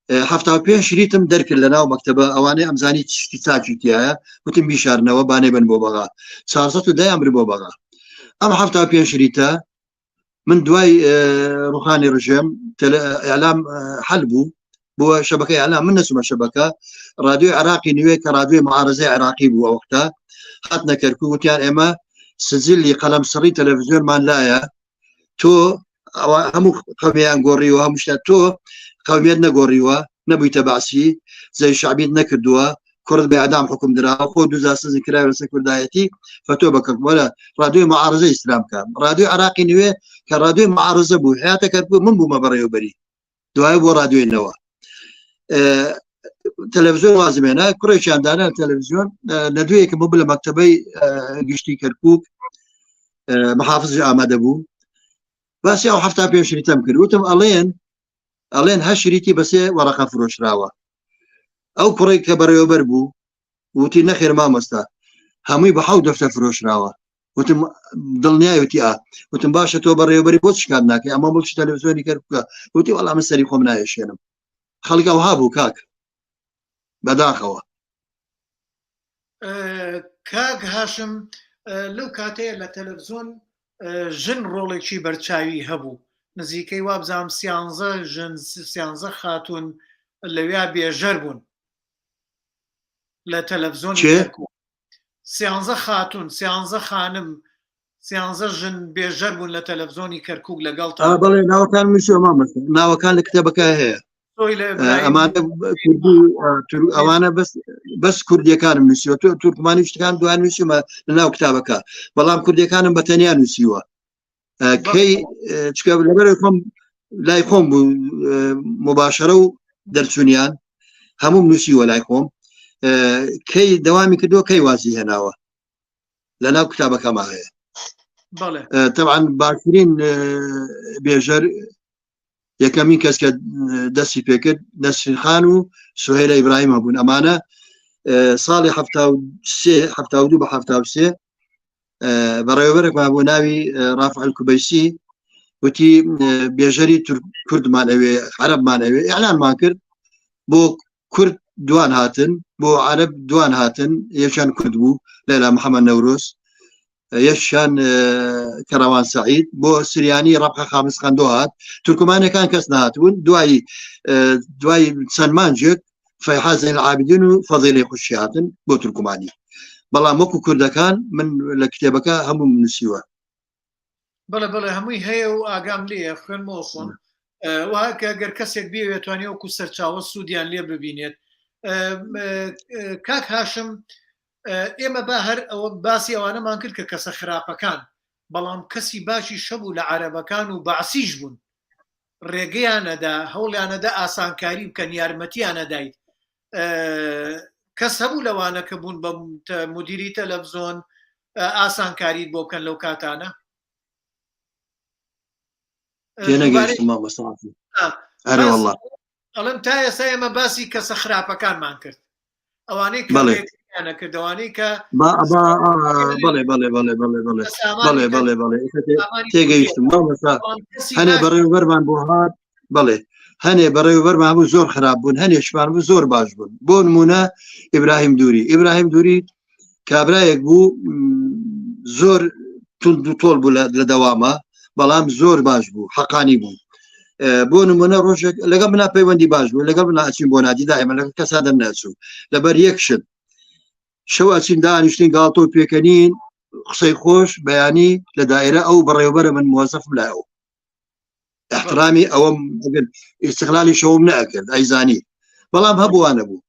75 شریتم دەرکرد لە ناو مەکتەبە ئەوانەی ئەمزانی شتی چاکی تایە وتم بیشارنەوە بانێ بن بۆ بەغا 410 بر بۆ بەغا ئەم 75 شریتە من دوای ڕوخانی ڕژێم ئەلام حل بوو بۆ شەبەکەی ئەلام من نەچوومە شەبەکە رادیۆی عراقی نوێ کە رادیۆی معارزەی عراقی بوو ئەوەختە هاتنە کەرکوک وتیان ئێمە سجلی قەلەم سڕی تەلەڤزیۆنمان لایە تۆ ئەوە هەموو قەومیان گۆڕیوە هەموو شتە تۆ قەومیت نەگۆڕیوە نەبوویتە بەعسی زەی شعبیت نەکردووە کوڕت بە ئەدام حکوم دراوە خۆ دوزا سزن کراوە لەسەر کوردایەتی فەتۆ بە کەکبەرە رادیۆی معارزە ئیسلام بکە رادیۆی عراقی نوێ کە رادیۆی معارزە بوو حیاتە کەرکوک من بوومە بەڕێوەبەری دوای بۆ رادیۆی نەوە تەلەڤزیۆن وازمێنە کوڕێکیان دانا تەلەڤزیۆن لە دوێکم بوو لە مەکتەبەی گشتی کەرکک محافظ ئامادە بوو باسی ئەو هەفتا پێشریتەم کرد وتم ئەڵێن. ئەڵێن هەر شریتی بەسێ وەڕەقە فرۆشراوە. ئەو کوڕێک کە بەڕێوەبەر بوو وتی نەخێر مامۆستا هەمووی بە حەوت دەفتەر فرۆشراوە. وتم دڵنیای وتی ئا. وتم باشە تۆ بەڕێوەبەری بۆ شکات ناکەی ئەمە مڵکی تەلەڤزیۆنی کەرکووکە. وتی وەڵا من سەری خۆم نایەشێنم. خەڵک ئەوها بوو کاک، بەداخەوە. کاک هاشم لەو کاتەیە لە تەلەڤزیۆن ژن ڕۆڵێکی بەرچاوی هەبوو، نزیکەی وابزانم سیانزە ژن سیانزە خاتوون لەویا بێژەر بوون لە تەلەڤزیۆنی کەرکووک. سیانزە خاتوون سیانزە خانم سیانزە ژن بێژەر بوون لە تەلەڤزیۆنی کەرکووک لەگەڵتان. بەڵێ ناوەکان نووسیوە مامۆستا، ناوەکان لە کتێبەکە هەیە. ئەمانە کوردی ئەوانە بەس بەس کوردیەکانم نووسیوە تۆ تورکمانی شتەکان دوای نووسیمە لە ناو کتابەکە بەڵام کوردیەکانم بە تەنیا نووسیوە کەی چکە لەبەر خۆم لای خۆم بوو مباشرە و دەرچوونیان هەموو نووسیوە لای خۆم کەی دەوامی کردووە کەی وازی هێناوە لە ناو کتابەکەما هەیە طبعا باشترین بێژەر یەکەمین کەس کە دەستی پێکرد نەسرین خان و سهێلە ئیبراهیم هەبوون. ئەمانە ساڵی 72 بە 73 بەڕێوەبەرێکمان بۆ ناوی ڕافع الکوبەیسی وتی بێژەری کوردمان ئەوێ عەرەبمان ئەوێ ئیعلانمان کرد بۆ کورد دوان هاتن بۆ عەرەب دوان هاتن یەکیان کورد بوو لەلا محەممەد نەورۆز یەکیان کەڕەوان سعید بۆ سریانی ڕەبخە خامس خەندۆ هات تورکمانەکان کەس نهاتبوون دوایی دوای چەند مانجێک فەیحا زەین العابدین و فەزیلی خوشی هاتن بۆ تورکمانی بەڵام وەکو کوردەکان من لە کتێبەکە هەموو نووسیوە. بەڵێ بەڵێ هەمووی هەیە و ئاگام لێیە خوێنمەوە خۆم وە گەر کەسێک بێوێت توانێ وەکو سەرچاوە سوودیان لێ ببینێت. کاک هاشم ئێمە با هەر ئەوە باسی ئەوانەمان کرد کە کەسە خراپەکان، بەڵام کەسی باشیش هەبوو لە عەرەبەکان و بەعسیش بوون، ڕێگەیانەدا، هەوڵیانەدا ئاسانکاری بکەن، یارمەتیانەدایت. کەس هەبوو لەوانە کە بوون بە مدیری تەلەڤزۆن ئاسانکاریت بۆ بکەن لەو کاتانە؟ تێنەگەیشتم مامۆستا. ئەرێ وەڵا. ئەڵێم تا ئێستا ئێمە باسی کەسە خراپەکانمان کرد، ئەوانەی کە ڕێگریانە کرد، ئەوانەی کە بەڵێ بەڵێ بەڵێ بەڵێ بەڵێ بەڵێ بەڵێ بەڵێ تێگەیشتم مامۆستا. هەنێ بەڕێوەبەرمان بۆ هات، بەڵێ هەنێ بەڕێوەبەرمان بوو زۆر خراپ بوون، هەنێشمان بوو زۆر باش بوون. بۆ نمونە ئیبراهیم دووری، ئیبراهیم دووری کابرایەک بوو زۆر تند و تۆڵ بوو لە دەوامە، بەڵام زۆر باش بوو، حەقانی بوو. بۆ نمونە ڕۆژێک لەگەڵ منا پەیوەندی باش بوو، لەگەڵ منا ئەچین بۆ نادی دائما لەگەڵ کەسا دەرنەچوو لەبەر یەک شت. شەو ئەچین دانیشتین گاڵتۆ پێکەنین قسەی خۆش، بەیانی لە دایرە ئەو بەڕێوبەرە من موەزەفم لای ئەو، احترامی ئەوەم ئەگەر ئیستغلالی شەوم نەئەکرد ئەیزانی، بەڵام هەبووانە بوو.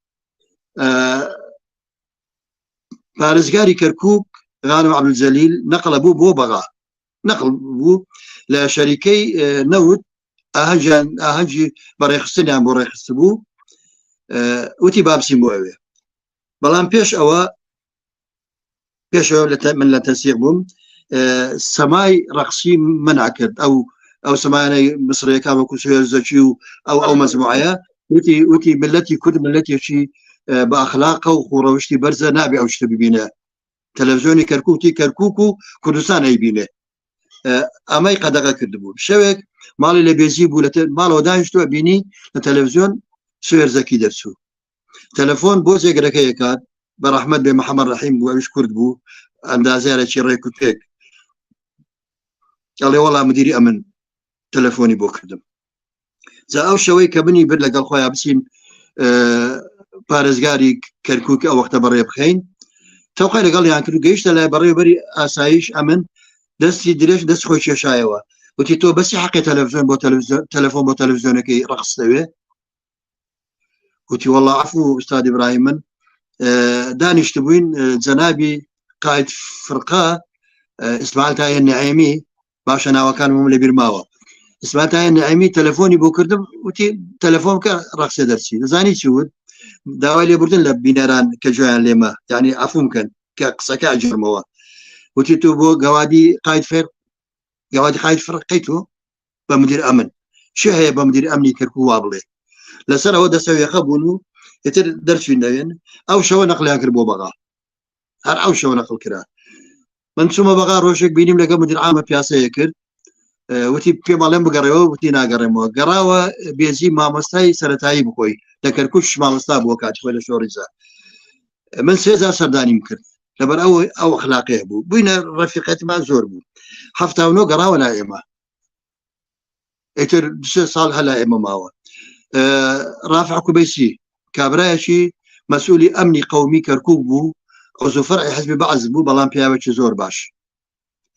پارێزگاری کەرکک غانم عەبدولجەلیل نەقلە بوو بۆ بەغا، نەقل بوو لە شەریکەی نەوت، ئاهەنگیان ئاهەنگی بەڕێخستنیان بۆ ڕێخست بوو، وتی بابسیم بۆ ئەوێ. بەڵام پێش ئەوە پێشەوە من لە تەسیق بووم، سەمای ڕەقسی منع کرد. ئەو سەمانەی مسرەکان وەکو سوێر زەکی و ئەو مەزموعەیە، وتی ملەتی کورد ملەتێکی بە ئەخلاقە و خۆڕەوشتی بەرزە، نابێ ئەو شتە ببینێ. تەلەڤزیۆنی کەرکووکی کەرکووک و کوردستان ئەیبینێ. ئەمەی قەدەغە کردبوو. شەوێک ماڵی لە بێزی بوو، لە ماڵەوە دانیشتووە، بینی لە تەلەڤزیۆن سوێر زەکی دەرچوو. تەلەفۆن بۆ جێگرەکە یەکات، بە ڕەحمەت بێ محەممەد ڕەحیم بوو، ئەویش کورد بوو، ئەندازیارێکی ڕێک و پێک. ئەڵێ وەڵا مدیری ئەمن تەلەفۆنی بۆ کردم. جا ئەو شەوەی کە منی برد لەگەڵ خۆیان بچین پارێزگاری کەرکووک ئەو وەختە بەڕێ بخەین، تەوقای لەگەڵیان کرد و گەیشتە لای بەڕێوەبەری ئاسایش ئەمن، دەستی درێژ دەست خۆی کێشایەوە، وتی تۆ بەسی حەقی تەلەڤزیۆن بۆ تەلەڤزیۆن تەلەفۆن بۆ تەلەڤزیۆنەکەی ڕەقستەوێ؟ وتی وەڵا عەفو ئوستاد ئیبراهیم، من دانیشتبووین جەنابی قائد فرقە ئیسماعیل تایە نعێمی، باشە ناوەکانم لە بیر ماوە، ئیسماعیل تایە نعێمی تەلەفۆنی بۆ کردم، وتی تەلەفۆن بکە ڕەقسێ دەرچی. دەزانی چی وت؟ داوای لێبوردن لە بینەران کە گوێیان لێمە، یعنی عەفوم بکەن کە قسەکە ئەگێڕمەوە. وتی تۆ بۆ گەوادی قائد فێر، گەوادی قائد فرقەی تۆ بە مدیر ئەمن. چی هەیە بە مدیر ئەمنی کەرکوک وا بڵێ لەسەر ئەوە دەسەویەخە بوون و ئیتر دەرچوین لەوێن ئەو شەوە نەقلیان کرد بۆ بەغا هەر ئەو شەوە نەقل کرا من چوومە بەغا ڕۆژێک بینیم لەگە مدیر عامە پیاسەیە کرد وتی پێماڵێن بگەڕێەوە وتی ناگەڕێمەوە گەڕاوە بێزی مامۆستای سەتایی بخۆی لە کەرکوش مامۆستا بووە کاتی خۆی لە شۆڕیزە من سێزار سەردانیم کرد لەبەر ئەو ئەو ئەخلاقەیە بوو بووینە ڕەفیقەتمان زۆر بوو 79 گەڕاوە لا ئێمە ئیتر سێ ساڵ هەلا ئێمە ماوە ڕافع کوبەیسی کابرایەکی مەسئولی ئەمنی قومی کەرکک بوو عضو فەرعی حزبی بەعس بوو بەڵام پیاوێکی زۆر باش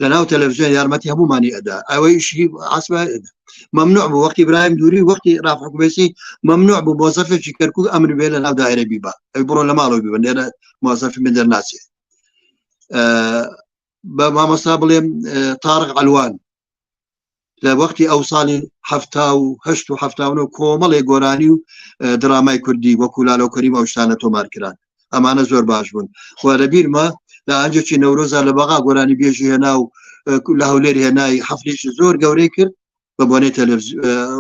لە ناو تەلەڤزیۆن یارمەتی هەمومانی ئەدا ئەوەی شی عسبە ممنوع بوو وەختی برایم دووری وەختی ڕافع کوبەیسی ممنوع بوو مۆزەفێکی کەرکک ئەمر بێ لە ناو دایرە بیبا ئەوی بڕۆ لە ماڵەوە بیبن لێرە مۆزەفی من دەرناچێ بە مامۆستا بڵێم تارق عەلوان لە وەختی ئەو ساڵی 78 و 79 کۆمەڵێ گۆرانی و درامای کوردی وەکو لالۆ کەریم ئەو شتانە تۆمار کران ئەمانە زۆر باش بوون خۆ لە بیرمە لە ئەنجێکی نەورۆزا لە بەغا گۆرانی بێژی هێنا و لە هەولێر هێنای حەفلێکی زۆر گەورەی کرد بە بۆنەی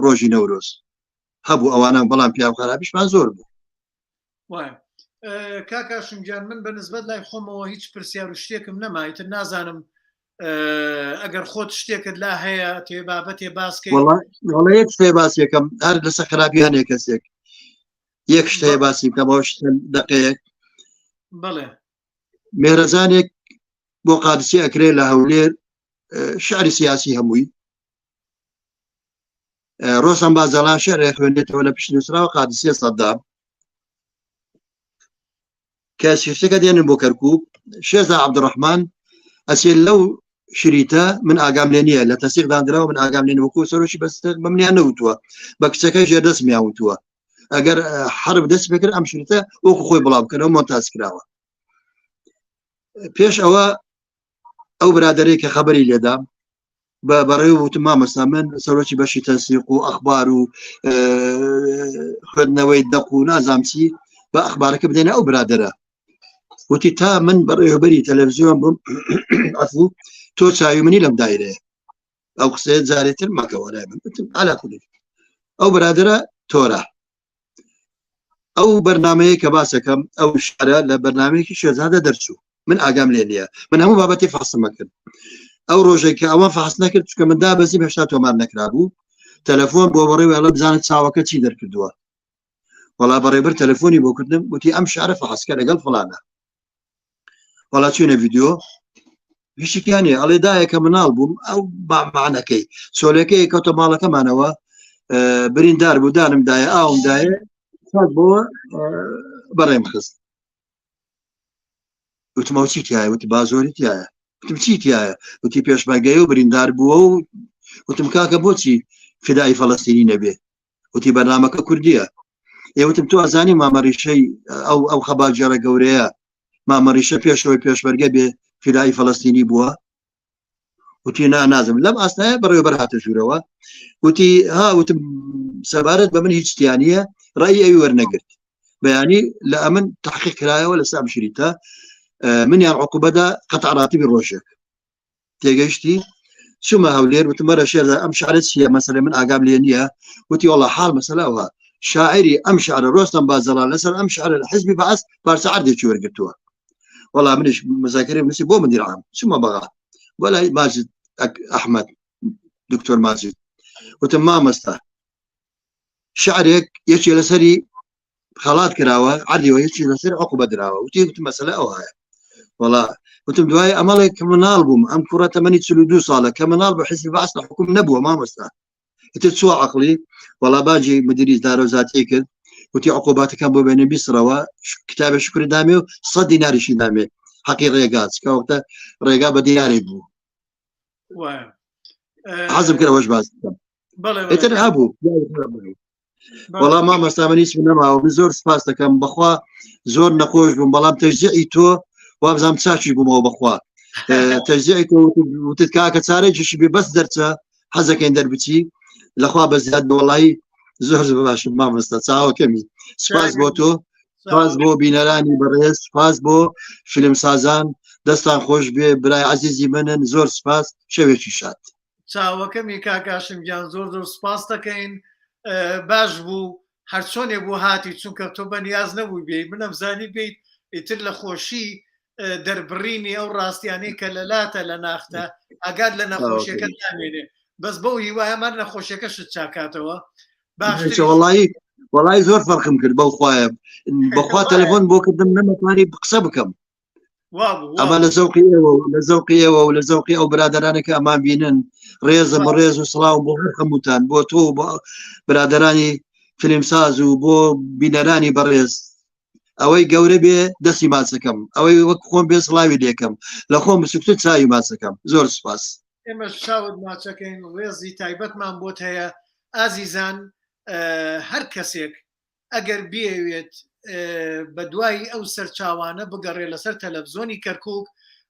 ڕۆژی نەورۆز هەبوو ئەوانە بەڵام پیاو خراپیشمان زۆر بوو وایە کاک هاشم گیان من بە نسبەت لای خۆمەوە هیچ پرسیار و شتێکم نەما ئیتر نازانم ئەگەر خۆت شتێکت لا هەیە تێ بابەتێ باسکەی وەڵا یەک شتێ باس یەکەم هەر لەسەر خراپی هەنێ کەسێک یەک شتێ باسی بکەم ئەوش دقەیەک بەڵێ مێرەزانێک بۆ قادسی ئەکرێ لە هەولێر شعری سیاسی هەمووی ڕۆسەم بازەڵان شعرێ خوێندێتەوە لە پشت نووسراوە قادسیە سەدام کە شتەکە دێنن بۆ کەرکک شێزا عبدڕحمان ئەسێ لەو شریتە من ئاگام لێ نییە لە تەسیق دانراوە من ئاگام لێ وەکو سەرۆکی بەس بە منیان نەوتووە بە کچەکە ژێر دەستمیان وتووە ئەگەر حرب دەست پێکرد ئەم شریتە وەکو خۆی بڵاو بکەنەوە مۆنتاز کراوە پێش ئەوە ئەو برادەرەی کە خەبەری لێدا بە بەڕێ وتم مامۆستا من سەرۆکی بەشی تەنسیق و ئەخبار و خوێندنەوەی دەق و نازام چی بە ئەخبارەکە بدەینە ئەو برادەرە وتی تا من بەڕێوەبەری تەلەڤزیۆن بووم ئەفو تۆ چاوی منی لەم دایرەیە ئەو قسەیە جارێتر مەکەوە لای من وتم ئالا کولی ئەو برادەرە تۆرە ئەو بەرنمەیە کە باسەکەم ئەو شارە لە بەرنمەیەکی شێزادە دەرچوو من ئاگام لێ نییە من هەموو بابەتی فاسمە کرد ئەو ڕۆژێک کە ئەوە فاس نەکرد چکە من دابەزیم هێشتا تۆمار نەکرابوو تەلەفۆن بۆ بەڕێ وێڵە بزانە چاوەکە چی دەرکردووە وەڵا بەڕێبەر تەلەفۆنی بۆ کردم وتی ئەم شارە فاسکە لەگەڵ فلانە وەڵا چوینە ڤیددیو هیچیان نیە ئەڵێ دایە کە مناڵ بووم ئەو مانەکەی سۆلەکەی کەوتە ماڵەکەمانەوە بریندار بوو دانم دایە ئاوم دایە بۆ بەڕێم خست وتمەوە چی تایە وتی با زۆری تایە وتم چی تایە وتی پێشمەرگەیە و بریندار بووە و وتم کاکە بۆچی فدای فەڵەستینی نەبێ وتی بەرنامەکە کوردیە ئێوتم تۆ ئەزانی مامەڕیشەی ئەو ئەو خەباتگێڕە گەورەیە مامەڕیشە پێشەوەی پێشمەرگە بێ فدای فەڵەستینی بووە وتی نا نازم لەم ئاستایە بەڕێوەبەر هاتە ژوورەوە وتی ها وتم سەبارەت بە من هیچ تیانە ڕای ئەوی وەرنەگرت بەیانی لە ئەمن تحقیق کرایەوە لە سام شریتە منیان عقوبەدا قەتع ڕاتبی ڕۆژێک تێگەیشتی چوومە هەولێر وتم وەرە شێرزا ئەم شعرە چییە مەسەلە من ئاگام لێ نییە وتی وەڵا حاڵ مەسەلە ئەوها شاعری ئەم شعرە ڕۆستەم بازەڵان لەسەر ئەم شعرە لە حزبی بەعس پارچە عەردێکی وەرگرتووە وەڵا منیش مزاکرێ نووسی بۆ مدیر عام چوومە بەغا وەلای ماجد ئەحمەد دکتۆر ماجد وتم مامەستا شعرێک یەکێ لەسەری خەڵات کراوە عەردیەوە یەکی لەسەر عقوبە دراوە وتی وتم مەسەلە ئەوهایە وەڵا وتم دوای ئەمەڵێک کە مناڵ بووم ئەم کوڕە تەمەنی 42 ساڵە کە مناڵ بە حزبی بەعس لە حکوم نەبووە مامۆستا ئیتر چووە عەقڵی وەڵا باجی مدیری دارۆزاتی کرد وتی عقوباتەکان بۆ بێنێ بیسڕەوە کتابە شکری دامێ و سە دیناریشی دامێ حەقی ڕێگا چکە وەختە ڕێگا بە دینارێک بوو حەزم کرد ئەوەش باس بکەم ئیتر هەبوو وەڵا مامۆستا من هیچم نەماوە من زۆر سپاس دەکەم بەخوا زۆر نەخۆش بووم بەڵام تەشجیعی تۆ وابزانام چاکی بوومەوە بەخوا تەشجیعی تۆ وتت کاکە چارێکیشی بێ بەس دەرچە حەزەکەین دەربچی لەخوا بە زیاد بەوەڵی زۆر زۆر باشم مامۆستا چاوەکەمی سپاس بۆ تۆ سپاس بۆ بینەرانی بەڕێز سپاس بۆ فیلمسازان دەستان خۆش بێ برای عزیزی منن زۆر سپاس شەوێکی شاد. چاوەکەمی کاک هاشم گیان زۆر زۆر سپاس دەکەین باش بوو هەرچۆنێ بوو هاتی چونکە تۆ بە نیاز نەبوو بێی منم زانی بیت ئیتر لە خۆشی دەربڕینی ئەو ڕاستیانەی کە لە لاتە لە ناختە ئاگات لە نەخۆشیەکە نامێنێ بەس بەو هیوایەمان نەخۆشیەکەشت چاکاتەوە باشتر وەڵی وەڵی زۆر فەرقم کرد بەو خوایە بەخوا تەلەفۆن بۆ کردم نەمەتوانی قسە بکەم ئەمە لە زەوقی ئێوە و لە زەوقی ئێوە و لە زەوقی ئەو برادرانە کە ئەمان بینن ڕێزم ڕێز و سڵاو بۆ هەر هەمووتان بۆ تۆ و بۆ برادرانی فیلمساز و بۆ بینەرانی بەڕێز ئەوەی گەورە بێ دەستی ماچەکەم ئەوەی وەک خۆم بێ سڵاوی لێکەم لە خۆم بچووکتر چاوی ماچەکەم زۆر سپاس. ئێمەش چاوت ماچەکەین ڕێزی تایبەتمان بۆت هەیە ئازیزان هەر کەسێک ئەگەر بیەوێت بە دوای ئەو سەرچاوانە بگەڕێ لەسەر تەلەفزۆنی کەرکک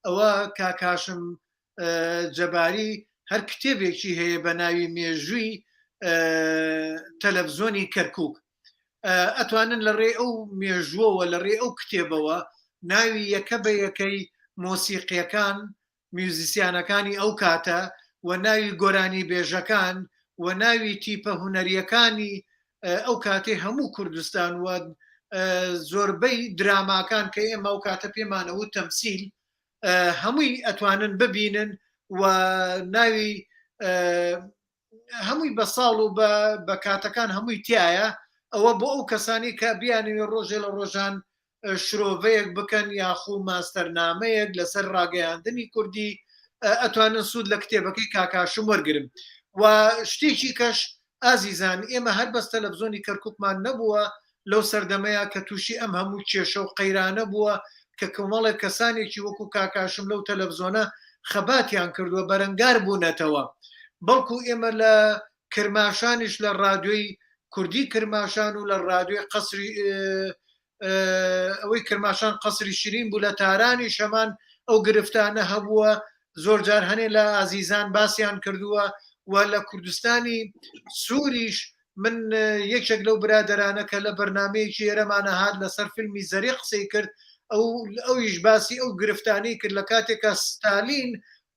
ئەوە کاک هاشم جەباری هەر کتێبێکی هەیە بە ناوی مێژووی تەلەفزۆنی کەرکک ئەتوانن لە ڕێ ئەو مێژووەوە لە ڕێ ئەو کتێبەوە ناوی یەکە بە یەکەی مۆسیقیەکان میوزیسیانەکانی ئەو کاتە و ناوی گۆرانیبێژەکان و ناوی تیپە هونەریەکانی ئەو کاتەی هەموو کوردستان و زۆربەی دراماکان کە ئێمە ئەو کاتە پێمانەوە تەمسیل هەمووی ئەتوانن ببینن و ناوی هەمووی بە ساڵ و بە کاتەکان هەمووی تایە ئەوە بۆ ئەو کەسانی کە بیانەوێ ڕۆژێ لە ڕۆژان شرۆڤەیەک بکەن یاخو ماستەرنامەیەک لەسەر ڕاگەیاندنی کوردی ئەتوانن سوود لە کتێبەکەی کاکاشم وەرگرن و شتێکی کەش ئازیزان ئێمە هەر بەس تەلەفزۆنی کەرکوکمان نەبووە لەو سەردەمەیە کە تووشی ئەم هەموو کێشە و قەیرانە بووە کە کۆمەڵێک کەسانێکی وەکو کاکاشم لەو تەلەفزۆنە خەباتیان کردووە بەرەنگار بوونەتەوە بەڵکو ئێمە لە کرماشانیش لە ڕادیۆی کوردی کرماشان و لە ڕادیۆی قەسری ئەوەی کرماشان قەسری شیرین بوو لە تارانیش هەمان ئەو گرفتانە هەبووە زۆر جار هەنێ لە ئازیزان باسیان کردووە و لە کوردستانی سووریش من یەکێک لەو برادەرانە کە لە بەرنمەیەکی ئێرەمانە هات لەسەر فیلمی زەری قسەی کرد ئەو ئەویش باسی ئەو گرفتانەی کرد لە کاتێکا ستالین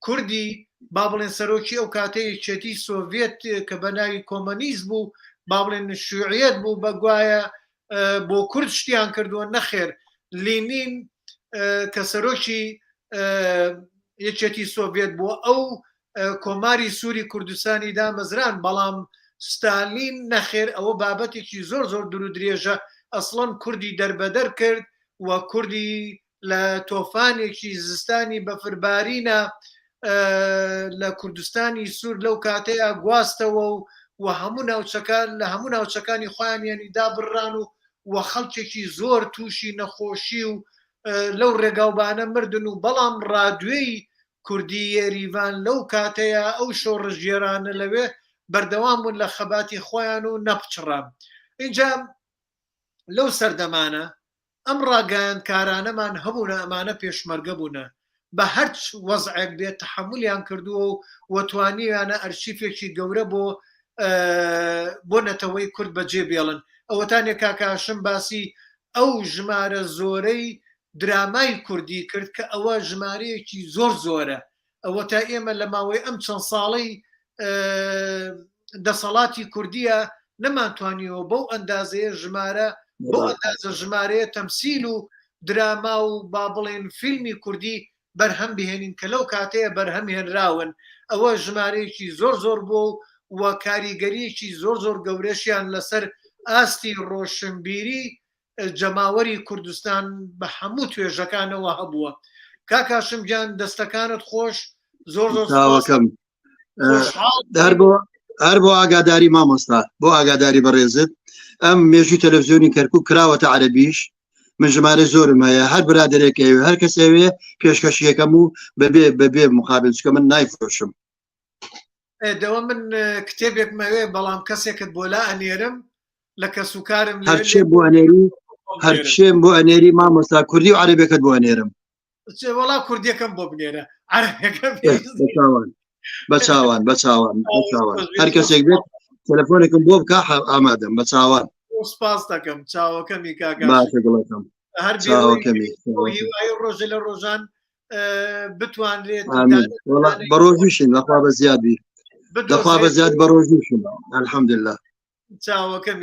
کوردی با بڵێن سەرۆکی ئەو کاتەی یەکێتی سۆڤێت کە بە ناوی کۆمەنیست بوو با بڵێن شوعیەت بوو بە گوایە بۆ کورد شتیان کردووە نەخێر لینین کە سەرۆکی یەکێتی سۆڤێت بووە ئەو کۆماری سووری کوردستانی دامەزران بەڵام ستالین نەخێر ئەوە بابەتێکی زۆر زۆر دوور درێژە ئەسڵەن کوردی دەربەدەر کرد و کوردی لە تۆفانێکی زستانی بەفربارینە لە کوردستانی سوور لەو کاتەیە گواستەوە و و هەموو ناوچەکان لە هەموو ناوچەکانی خۆیان یعنی دابڕان و و خەڵکێکی زۆر تووشی نەخۆشی و لەو ڕێگاوبانە مردن و بەڵام ڕادوێی کوردی یەریڤان لەو کاتەیە ئەو شۆڕشگێرانە لەوێ بەردەوام بوون لە خەباتی خۆیان و نەپچڕان اینجا لەو سەردەمانە ئەم ڕاگەیاندکارانەمان هەبوونە ئەمانە پێشمەرگە بوونە بە هەرچ وەزعێک بێت تەحەمولیان کردووە و و توانیویانە ئەرشیفێکی گەورە بۆ بۆ نەتەوەی کورد بەجێ بێڵن ئەوەتانێ کاکە هاشم باسی ئەو ژمارە زۆرەی درامای کوردی کرد کە ئەوە ژمارەیەکی زۆر زۆرە ئەوەتا ئێمە لە ماوەی ئەم چەند ساڵەی دەسەڵاتی کوردیە نەمانتوانیوە بەو ئەندازەیە ژمارە بەو ئەندازە ژمارەیە تەمسیل و دراما و با بڵێن فیلمی کوردی بەرهەم بهێنین کە لەو کاتەیە بەرهەم هێنراون ئەوە ژمارەیەکی زۆر زۆر بووە و و کاریگەریەکی زۆر زۆر گەورەشیان لەسەر ئاستی ڕۆشنبیری جەماوەری کوردستان بە هەموو توێژەکانەوە هەبووە کاک هاشم گیان دەستەکانت خۆش زۆر زۆر چاوەکەم هەر بۆ هەر بۆ ئاگاداری مامۆستا بۆ ئاگاداری بەڕێزت ئەم مێژوی تەلەڤزیۆنی کەرکک کراوەتە عەربیش من ژمارە زۆرم هەیە هەر برادێک ئەوێ هەر کەسەوێ پێشکەشی یەکەم و بەبێ بەبێ مقابل چکە من نایفرۆشم دەوە من کتێبێک مەوێ بەڵام کەسێکت بۆ لا ئەنێرم لە کەسوکارم هەرچێ بۆ ئەنێری هەرچێم بۆ ئەنێری مامۆستا کوردی و عەرەبێکت بۆ ئەنێرم وەڵا کوردیەکەم بۆ بنێرە عەرەبەکەم بەچاوان بەچاوان بەچاوان بەچاوان هەر کەسێک بێت تەلەفۆنێکم بۆ بکە ئامادەم بەچاوان سپاس دەکەم چاوەکەمی کاکە باشە گوڵەکەم هەر چاوەکەمی هیوای ڕۆژێ لە ڕۆژان بتوانرێت بە ڕۆژیشین لەخوا بە زیادی. دەخوا بە زیاد بە ڕۆژیشم الحمدلله چاوەکەم.